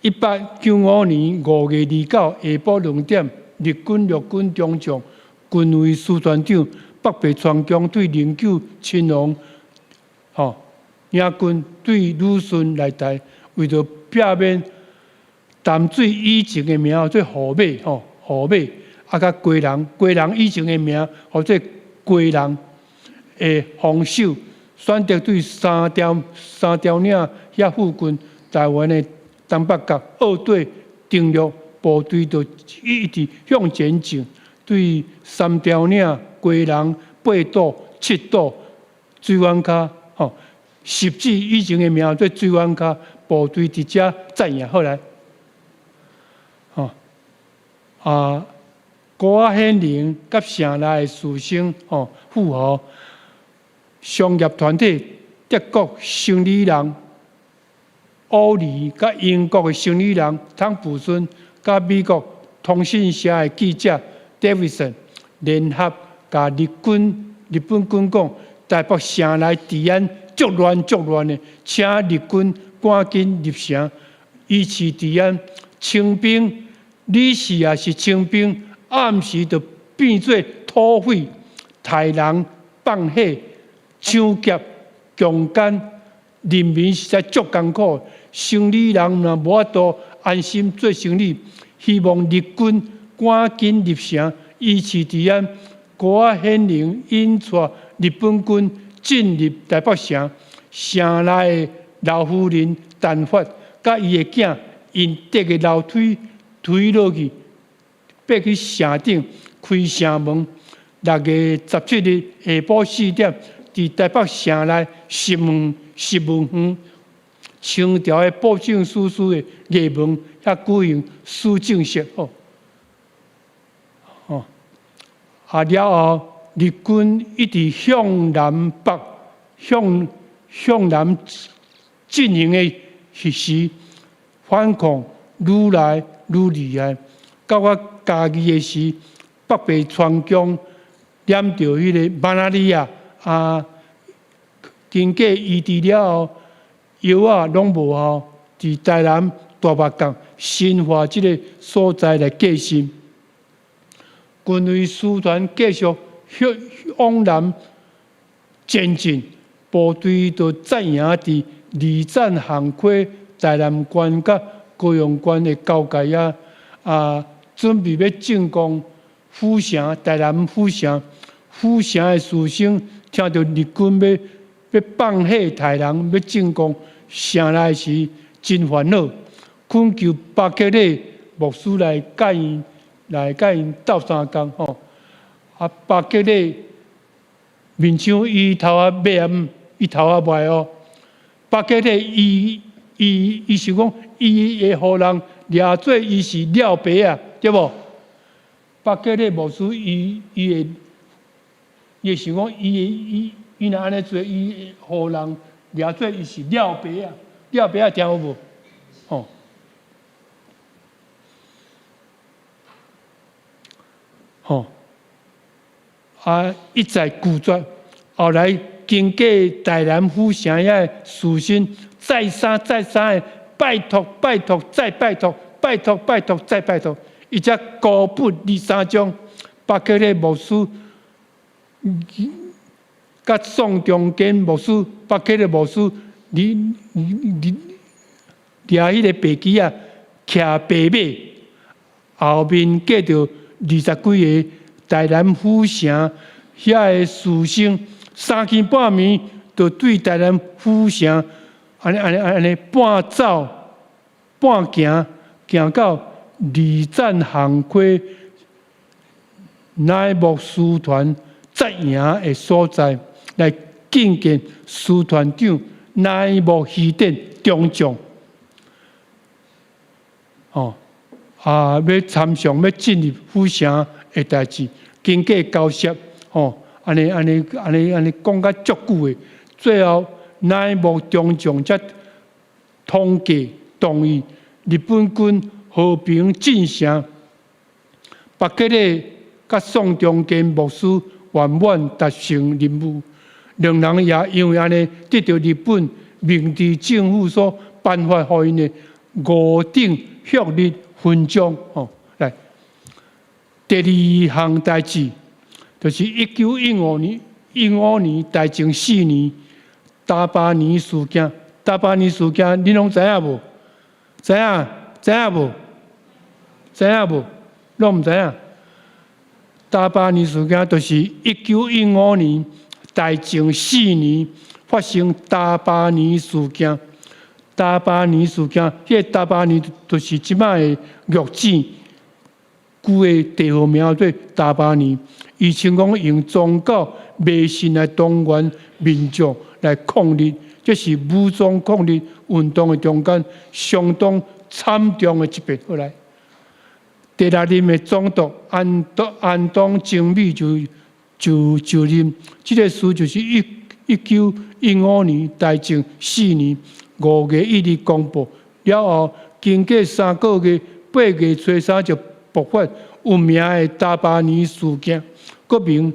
1895年5月29下晡2點，日軍陸軍中將近衛師團長北白川宮對靈柩親王，吼，領軍對旅順來台，為著避免淡水以前的名做河馬，吼，河馬，啊，佮基隆，基隆以前的名號做基隆的防守，選擇對三條嶺遐附近台灣的東北角澳對登陸部隊，就一直向前進，對三條嶺、基隆、八堵、七堵、水灣跤，吼，汐止以前的名做水灣跤，部隊佇遮佔領。後來，吼，啊，郭仔顯靈佮城內的士紳，吼，富豪、商業團體、德國生理人奧利佮英國的生理人湯普森，佮美國通訊社的記者戴維森聯合，共日本軍講，台北城內治安足亂足亂的，請日軍趕緊入城維持治安。清兵，你是也是清兵，暗時就變做土匪、刣人、放火、搶劫、強姦，人民實在足艱苦。生理人若無法度安心做生意，希望日軍趕緊入城維持治安。郭仔顯靈引帶日本軍進入台北城，城內的老夫人陳發，佮伊的囝𪜶趯个樓梯推落去，爬去城頂開城門。6月17日下晡4點，佇台北城內石門園，清朝的布政使司的衙門遐舉行司正式。吼，吼，啊了後，日軍一直向南北向南進行的時，反抗愈來愈厲害。到我嘉義的時，北白川宮染著彼个馬拉利亞啊，經過醫治了後，藥仔攏無效，佇台南大目港新化這个所在來過身。近衛師團繼續向往南前進，部隊就紮營佇二棧巷溪、台南縣佮高雄縣的交界遐，啊，準備欲進攻府城、台南府城。府城的士紳聽著日軍欲放火刣人，欲進攻城內時，真煩惱，懇求巴克禮牧師來佮𪜶鬥相共吼。啊，巴克禮面像伊頭仔尾仔，伊頭仔尾哦。巴克禮伊想講，伊會予人掠做伊是廖爸仔，對無？巴克禮牧師伊會想講，伊若按呢做，伊會予人掠做伊是廖爸仔，廖爸仔聽有無？吼。吼，啊，一再拒絕，後來經過台南府城遐士紳再三再三的拜託拜託再拜託，拜託拜託再拜託，伊才高筆23章，巴克禮牧師佮宋中堅牧師，巴克禮牧師，你掠彼个白旗仔，騎白馬，後面跟著20幾個台南府城遐个師生，三更半暝就對台南府城按呢按呢按呢半走半行，行到二棧巷溪乃木師團紮營的所在，來覲見師團長乃木希典中將。哦，啊，欲參詳欲進入府城的代誌，經過交涉，吼，按呢按呢按呢按呢講甲足久的，最後乃木中將才通過同意日本軍和平進城。巴克禮佮宋中堅牧師圓滿達成任務，兩人也因為按呢得著日本明治政府所頒發予𪜶的五等旭日勳章。吼，來，第二項代誌，就是1915年，15年大正四年，大巴尼事件。大巴尼事件，恁攏知影無？知影？知影無？知影無？攏毋知影。大巴尼事件就是1915年大正四年發生大巴尼事件。大巴尼事件，彼个大巴尼就是這擺的玉井，舊的地號名叫做大巴尼。伊稱講用宗教迷信來動員民眾來抗日，這是武裝抗日運動的中間相當慘重的一筆。後來，第六任的總督安東精美就就任，這个事就是1915年大正4年5月1日公布了後，經過3個月，8月初3就爆發有名的大巴尼事件，閣名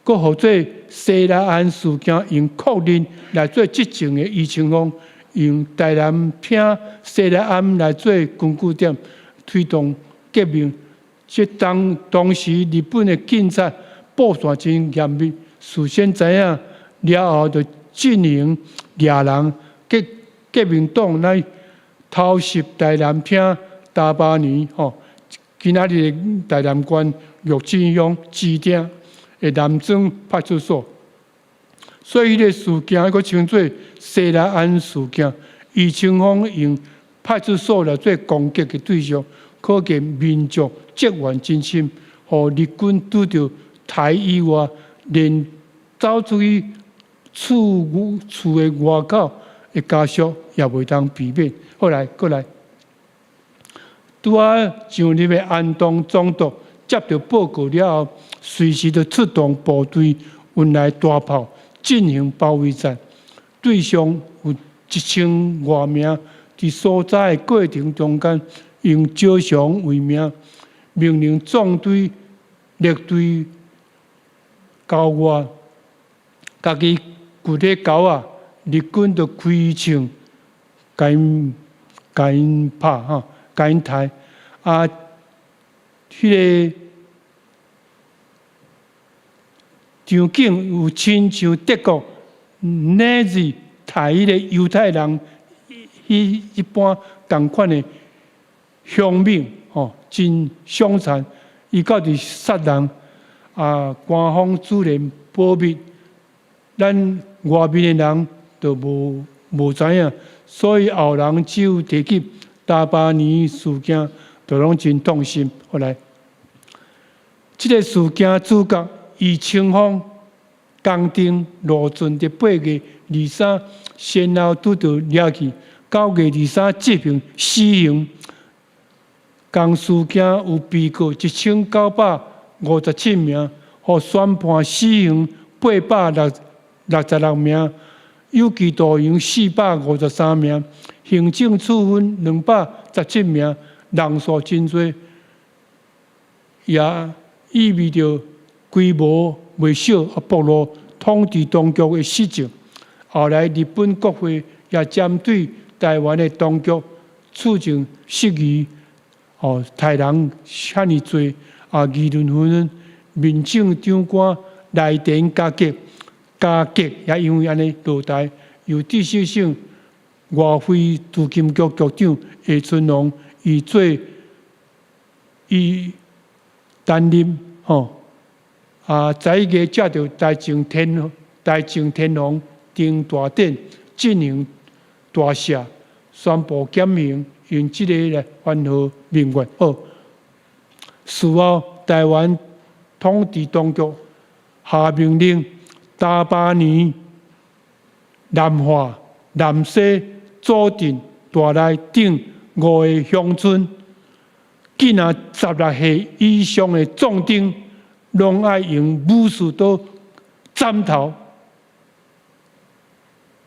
閣號做西來庵事件，用確認來做執政的余清芳，用台南坪西來庵來做根據點，推動革命。這當時日本的警察布線真嚴密，事先知影了後，就進行掠人，革命黨來偷襲台南坪大巴尼吼，今仔日的台南縣玉井鄉支店的南庄派出所。所以，彼个事件閣稱做西來庵事件。余清芳用派出所來做攻擊的對象，可見民眾積怨真深，予日軍拄著台以外，連走出去厝的外口的家屬也袂當避免。後來，過來，拄仔上任的安東總督接著報告了後，隨時就出動部隊運來大炮進行包圍戰，對象有1000外名，佇搜查的過程中間，用招降為名，命令縱隊列隊郊外，家己掘咧溝仔，日軍就開槍，共𪜶拍吼，共𪜶刣。啊，彼个場景有親像德國納粹刣彼個猶太人，彼一般仝款的兇猛吼，真兇殘。伊到佇殺人，啊，官方自然保密，咱外面的人就無知影，所以後人只有提起大巴尼事件，就攏真痛心。後來，這个事件主角余清芳、江丁、羅俊佇8月23先後拄著掠去，9月23執行死刑。仝事件有被告1957名，予宣判死刑866名，有期徒刑453名，行政處分217名，人數真濟，也意味著規模袂小，啊，暴露統治當局的失政。後來日本國會也針對台灣的當局處境質疑，哦，刣人遐爾濟，啊，議論紛紛。民政長官來電加急，加急也因為按呢落台，由直屬省外匯資金局局長葉春龍伊做伊擔任吼。啊，11月接著台政天皇登大殿進行大赦，宣布減刑，用這個來緩和民怨。好，事後台灣統治當局下命令，大巴年、南化、南西、左鎮、大內等五个鄉村，囡仔16歲以上的壯丁，攏愛用武士刀斬頭。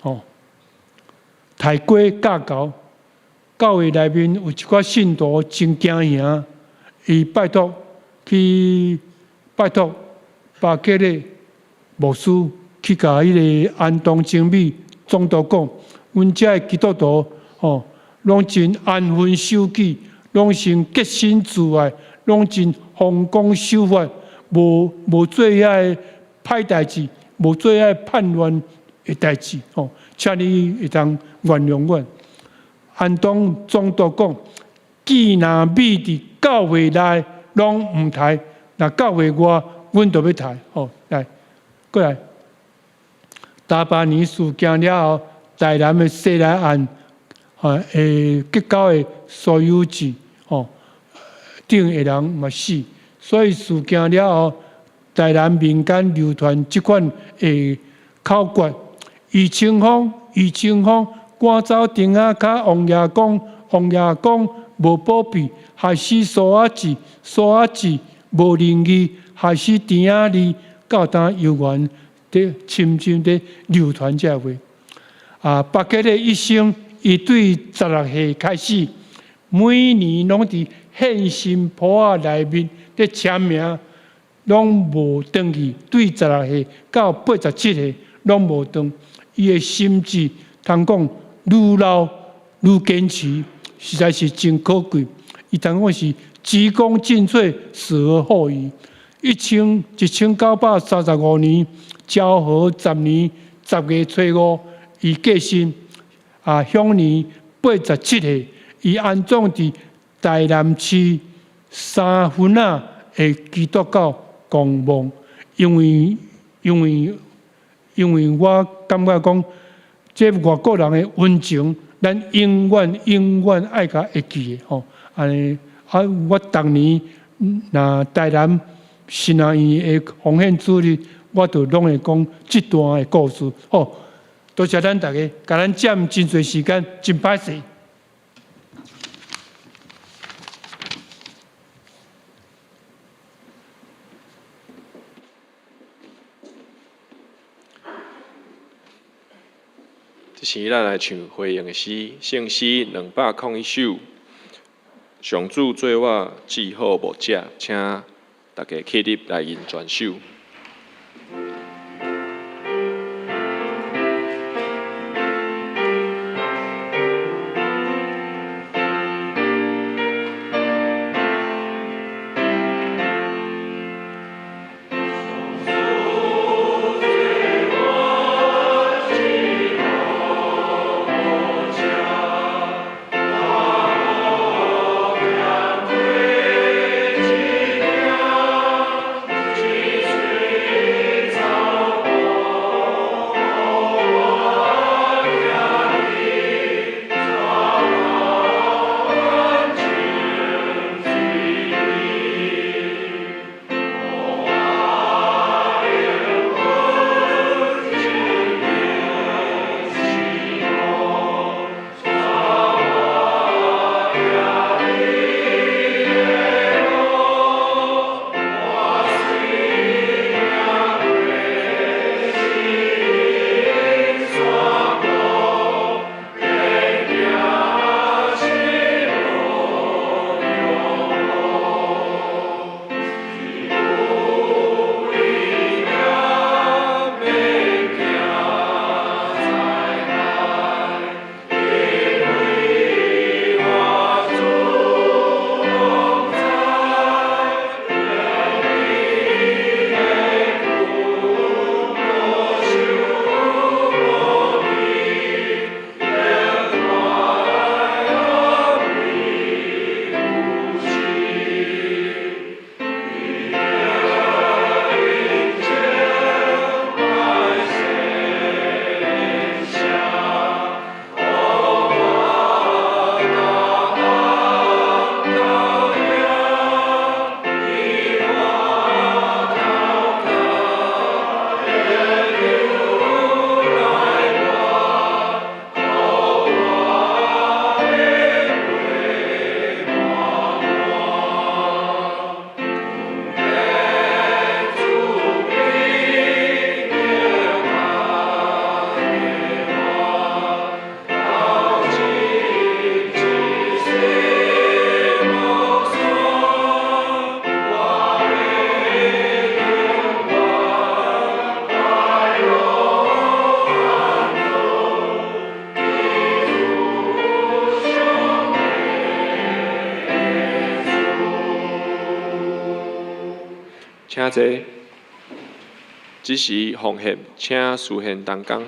吼，刣雞教猴，教會內面有一寡信徒真驚惶，伊拜託去拜託巴克禮牧師去共彼个安東精美總督講，阮遮的基督徒吼，攏真安分守己，攏真潔身自愛，攏真奉公守法，無做遐个歹代誌，無做遐個叛亂的代誌，吼，請你會當原諒阮。安東總督講，既若美佇教會內攏毋刣，若教會外，阮就欲刣。吼，來，過來。大巴年事件了後，台南的西來岸啊，結構的所有制，吼，頂的人嘛死，所以事件了後，台南民間流傳這款的口訣：余清芳，余清芳，趕走釘仔跤，王爺公，王爺公無保庇，害死蘇仔子，蘇仔子無仁義，害死甜仔字，到今猶原佇深深佇流傳這話。啊，巴克禮一生，伊對16歲開始，每年攏佇獻身簿仔內面佇簽名，攏無轉去。對16歲到87歲，攏無轉。伊的心志，通講愈老愈堅持，實在是真可貴。伊通講是鞠躬盡瘁，死而後已。1935年，昭和10年10月初5，伊過身，啊，享年87歲。伊安葬佇台南市三分仔的基督教公墓。因為我感覺講，這外國人的溫情，咱永遠永遠愛共會記的吼。按呢，啊，我逐年若台南神學院的奉獻主日，我就攏會講這段的故事。好，多謝咱大家，共咱佔真濟時間，真歹勢。這時，咱來唱回應的詩，聖詩201首。上主做我至好牧者，請大家起立來吟全首。上主。請坐。這時奉獻，請司獻同工。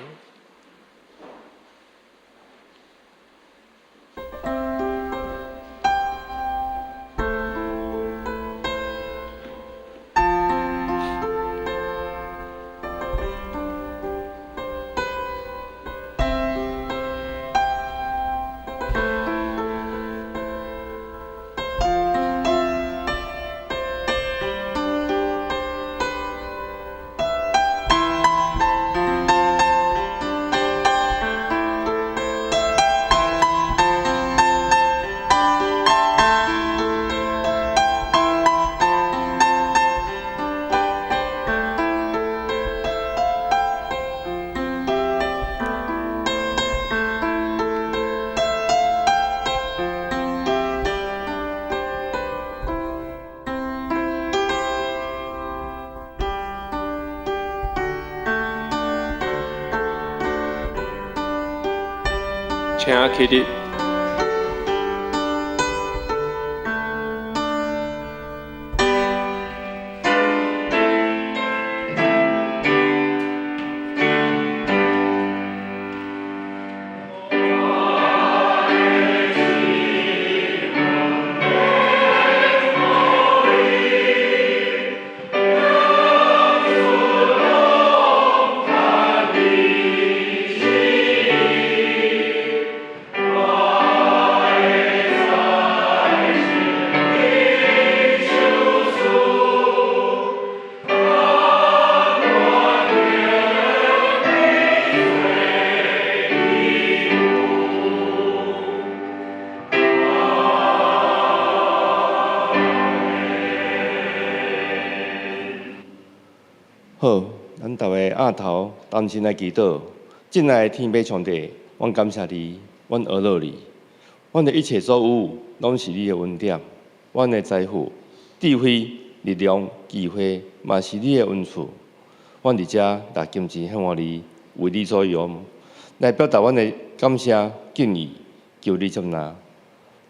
請起立。好，咱逐个额頭同心來祈禱。親愛的天父上帝，阮感謝你，阮阿樂你，阮的一切所有，攏是你的恩典。阮的財富、智慧、力量、機會，嘛是你的恩賜。阮佇遮來金錢獻予你，為你所用，來表達阮的感謝敬意，求你接納。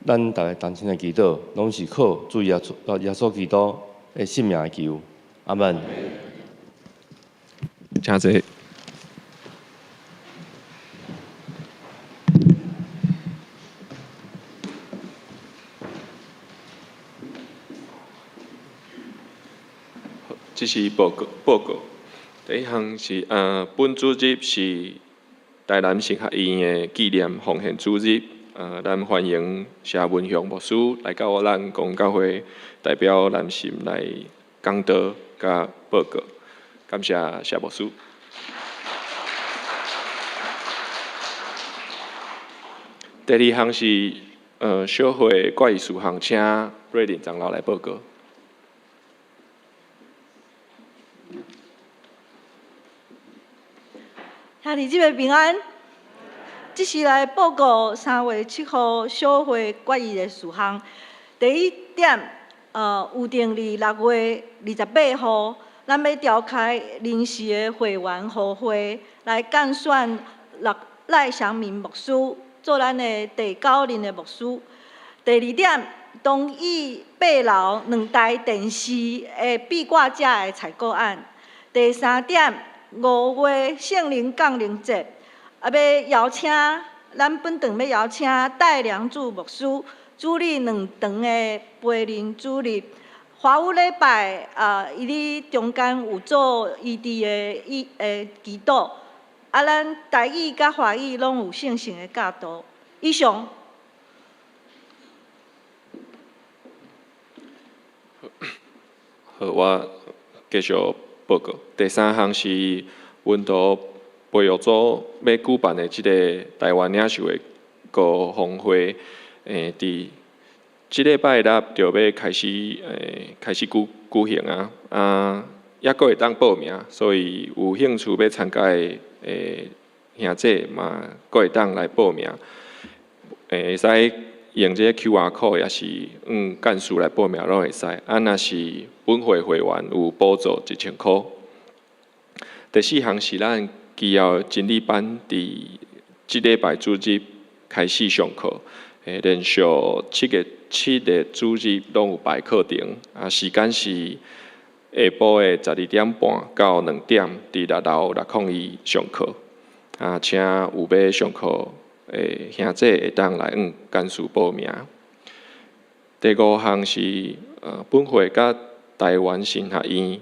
咱逐个同心來祈禱，攏是靠主耶穌耶穌基督的聖名來求。阿門。請坐。這是報告。報告第一項是本主日是台南神學院的紀念奉獻主日。咱歡迎謝文雄牧師來到咱公教會，代表南神來講道佮報告。感謝謝牧師。第二項是小會決議事項，請瑞林長老來報告。兄弟姊妹平安。這是來報告3月7號小會決議的事項。第一點，有定佇6月28號，咱欲召開臨時的會員予會，來揀選賴祥明牧師做咱的第九任的牧師。第二點，同意八樓兩台電視的壁掛架的採購案。第三點，5月聖靈降臨節，欲邀請咱本堂欲邀請戴良柱牧師主理兩堂的培靈主日。華語禮拜伊佇中間有做醫治的祈禱，咱台語佮華語攏有聖神的教導。以上。好，我繼續報告。第三項是溫度培育組欲舉辦的這個台灣領袖的高峰會，佇這禮拜六就欲開始舉行啊！猶閣會當報名，所以有興趣欲參加的兄姐嘛，閣會當來報名。會使用這個 QR code，也是用幹事來報名攏會使。若是本會會員有補助1000箍。第四項是咱基要真理班佇這禮拜主日開始上課，連續七個主日攏有排課程，時間是下晡的12點半到2點，佇六樓601上課。啊，請有欲上課的兄姐會當來向幹事報名。第五項是本會佮臺灣神學院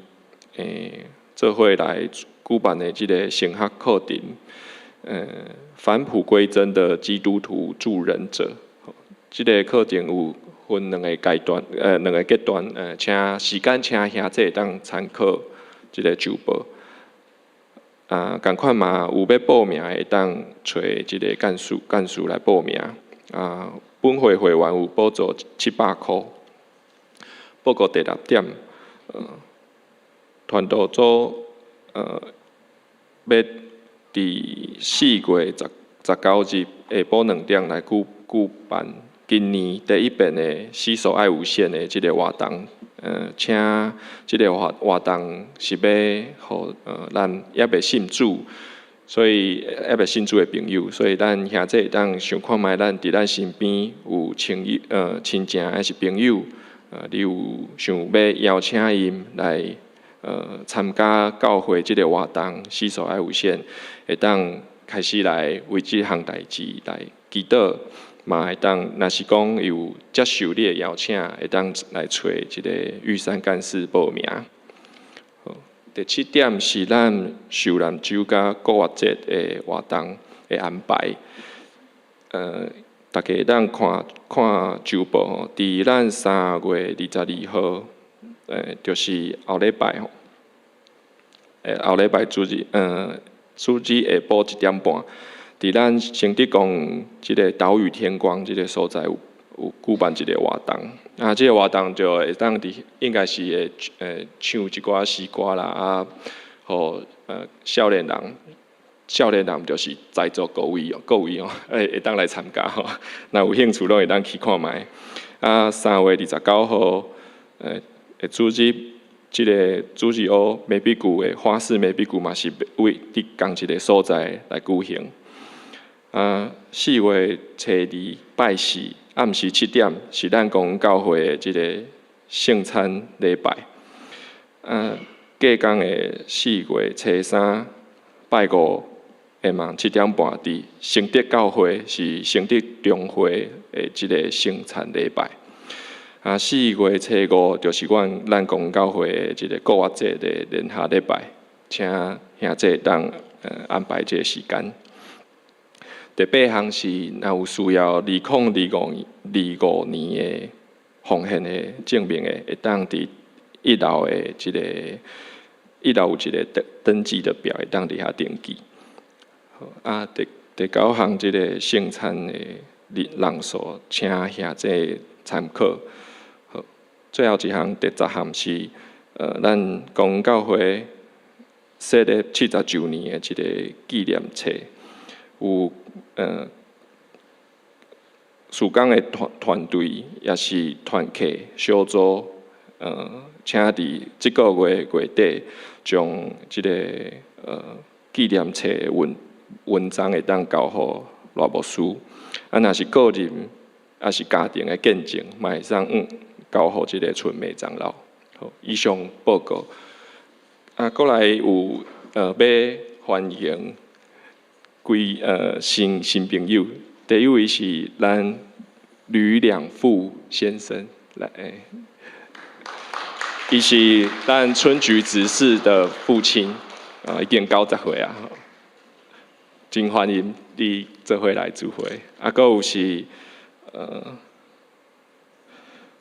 做伙來舉辦的這个神學課程，返璞歸真的基督徒助人者，這个課程有分兩个階段，兩个階段，請時間請兄姐會當參考這个週報。啊，仝款嘛有欲報名的會當揣這个幹事來報名。啊，本會會員有補助700箍。報告第六點，傳道組欲佇4月19日下晡2點來舉辦今年第一遍的洗手愛無限的這个活動。請這个活動是欲予咱猶未信主，所以猶未信主的朋友，所以咱兄弟會當想看覓，咱佇咱身邊有親友、親情抑是朋友，你有想欲邀請𪜶來參加教會這个活動，洗手愛無限，會當開始來為這項代誌來祈禱，嘛會當，若是講有接受你的邀請，會當來揣這个玉山幹事報名。好，第七點是咱受難週佮復活節的活動的安排。大家會當看看週報吼，佇咱3月22號，就是後禮拜吼，後禮拜主日，主日下晡1點半，佇咱成德公園這个島嶼天光這个所在有舉辦一个活動。啊，這个活動就會當佇應該是會唱一寡詩歌啦，啊，予少年人，少年人就是在座各位哦，各位哦，會當來參加吼。若有興趣攏會當去看覓。啊，3月29號，會主日，這个主日學美比谷的花市美比谷嘛是位佇仝一个所在來舉行。啊，4月初2拜四暗時7點是咱公教會的這个聖餐禮拜。啊，隔工的4月初3拜五下晚7點半，佇成德教會是成德中會的這个聖餐禮拜。啊，4月初5就是阮咱公教會的這个復活節的聯合禮拜，請兄弟當安排這个時間。第八項是，若有需要2025年的奉獻的證明的，會當佇一樓的這个一樓有一个登記的表，會當佇遐登記。好，啊，第九項這个聖餐的人數，請兄弟參考。好，最後一項第10項是，咱公教會設立70週年的這个紀念冊，有事工的團隊，也是團契小組，請佇這个月月底，將這个紀念冊的文章會當交予賴牧師。啊，若是個人，抑是家庭的見證，嘛會使交予這个春梅長老。好，以上報告。啊，閣來有欲歡迎幾新朋友。第一位是咱呂兩富先生，來，伊是咱春菊執事的父親，啊，已經90歲啊，真歡迎你做伙來聚會。啊，閣有是，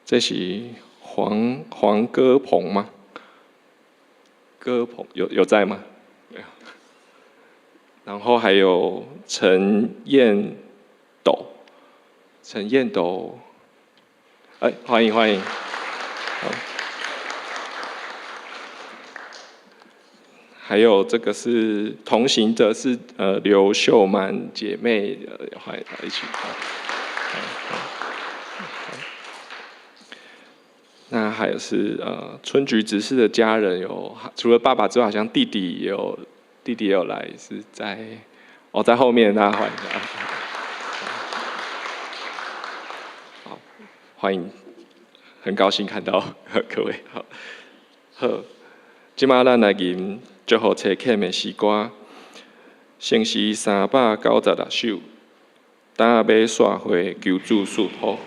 這是黃戈鵬嗎？戈鵬有在嗎？然後還有陳彥斗，陳彥斗，哎，歡迎歡迎，好。還有這個是同行的是劉秀曼姐妹，歡迎一起。那還有是春菊執事的家人有，除了爸爸之外，好像弟弟也有。弟弟也有來，是在在後面，大家歡迎。好，歡迎，很高興看到各位。好，好，這馬咱來吟祝福差遣的詩歌，聖詩396首。今欲散會求主賜福，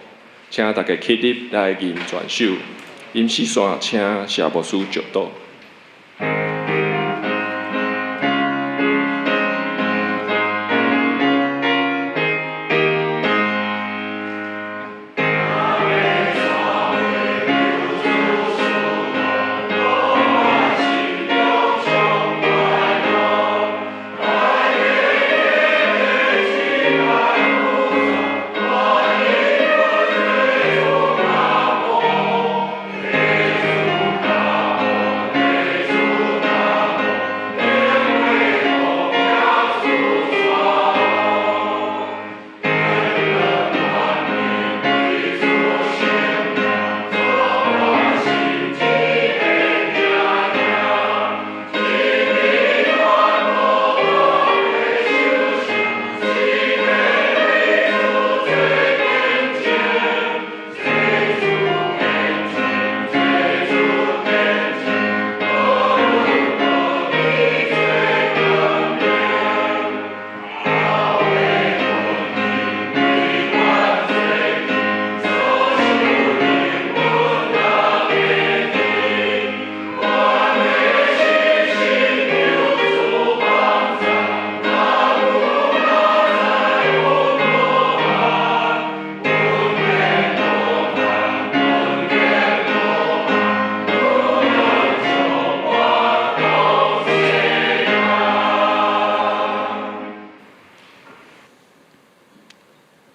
請大家起立來吟全首。吟四線，請謝牧師祝禱。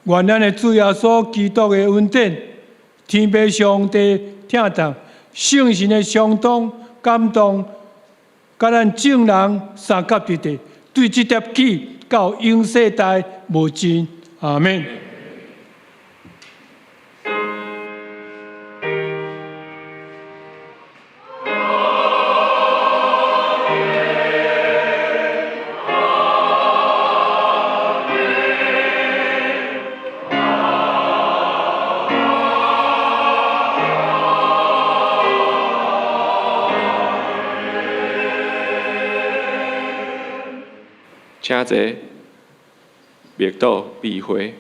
願咱的主耶穌基督的恩典、天父上帝疼痛、聖神的相當感動，佮咱眾人相佮佇佇，對這粒起到永世代無盡。阿們。請坐，默禱閉會。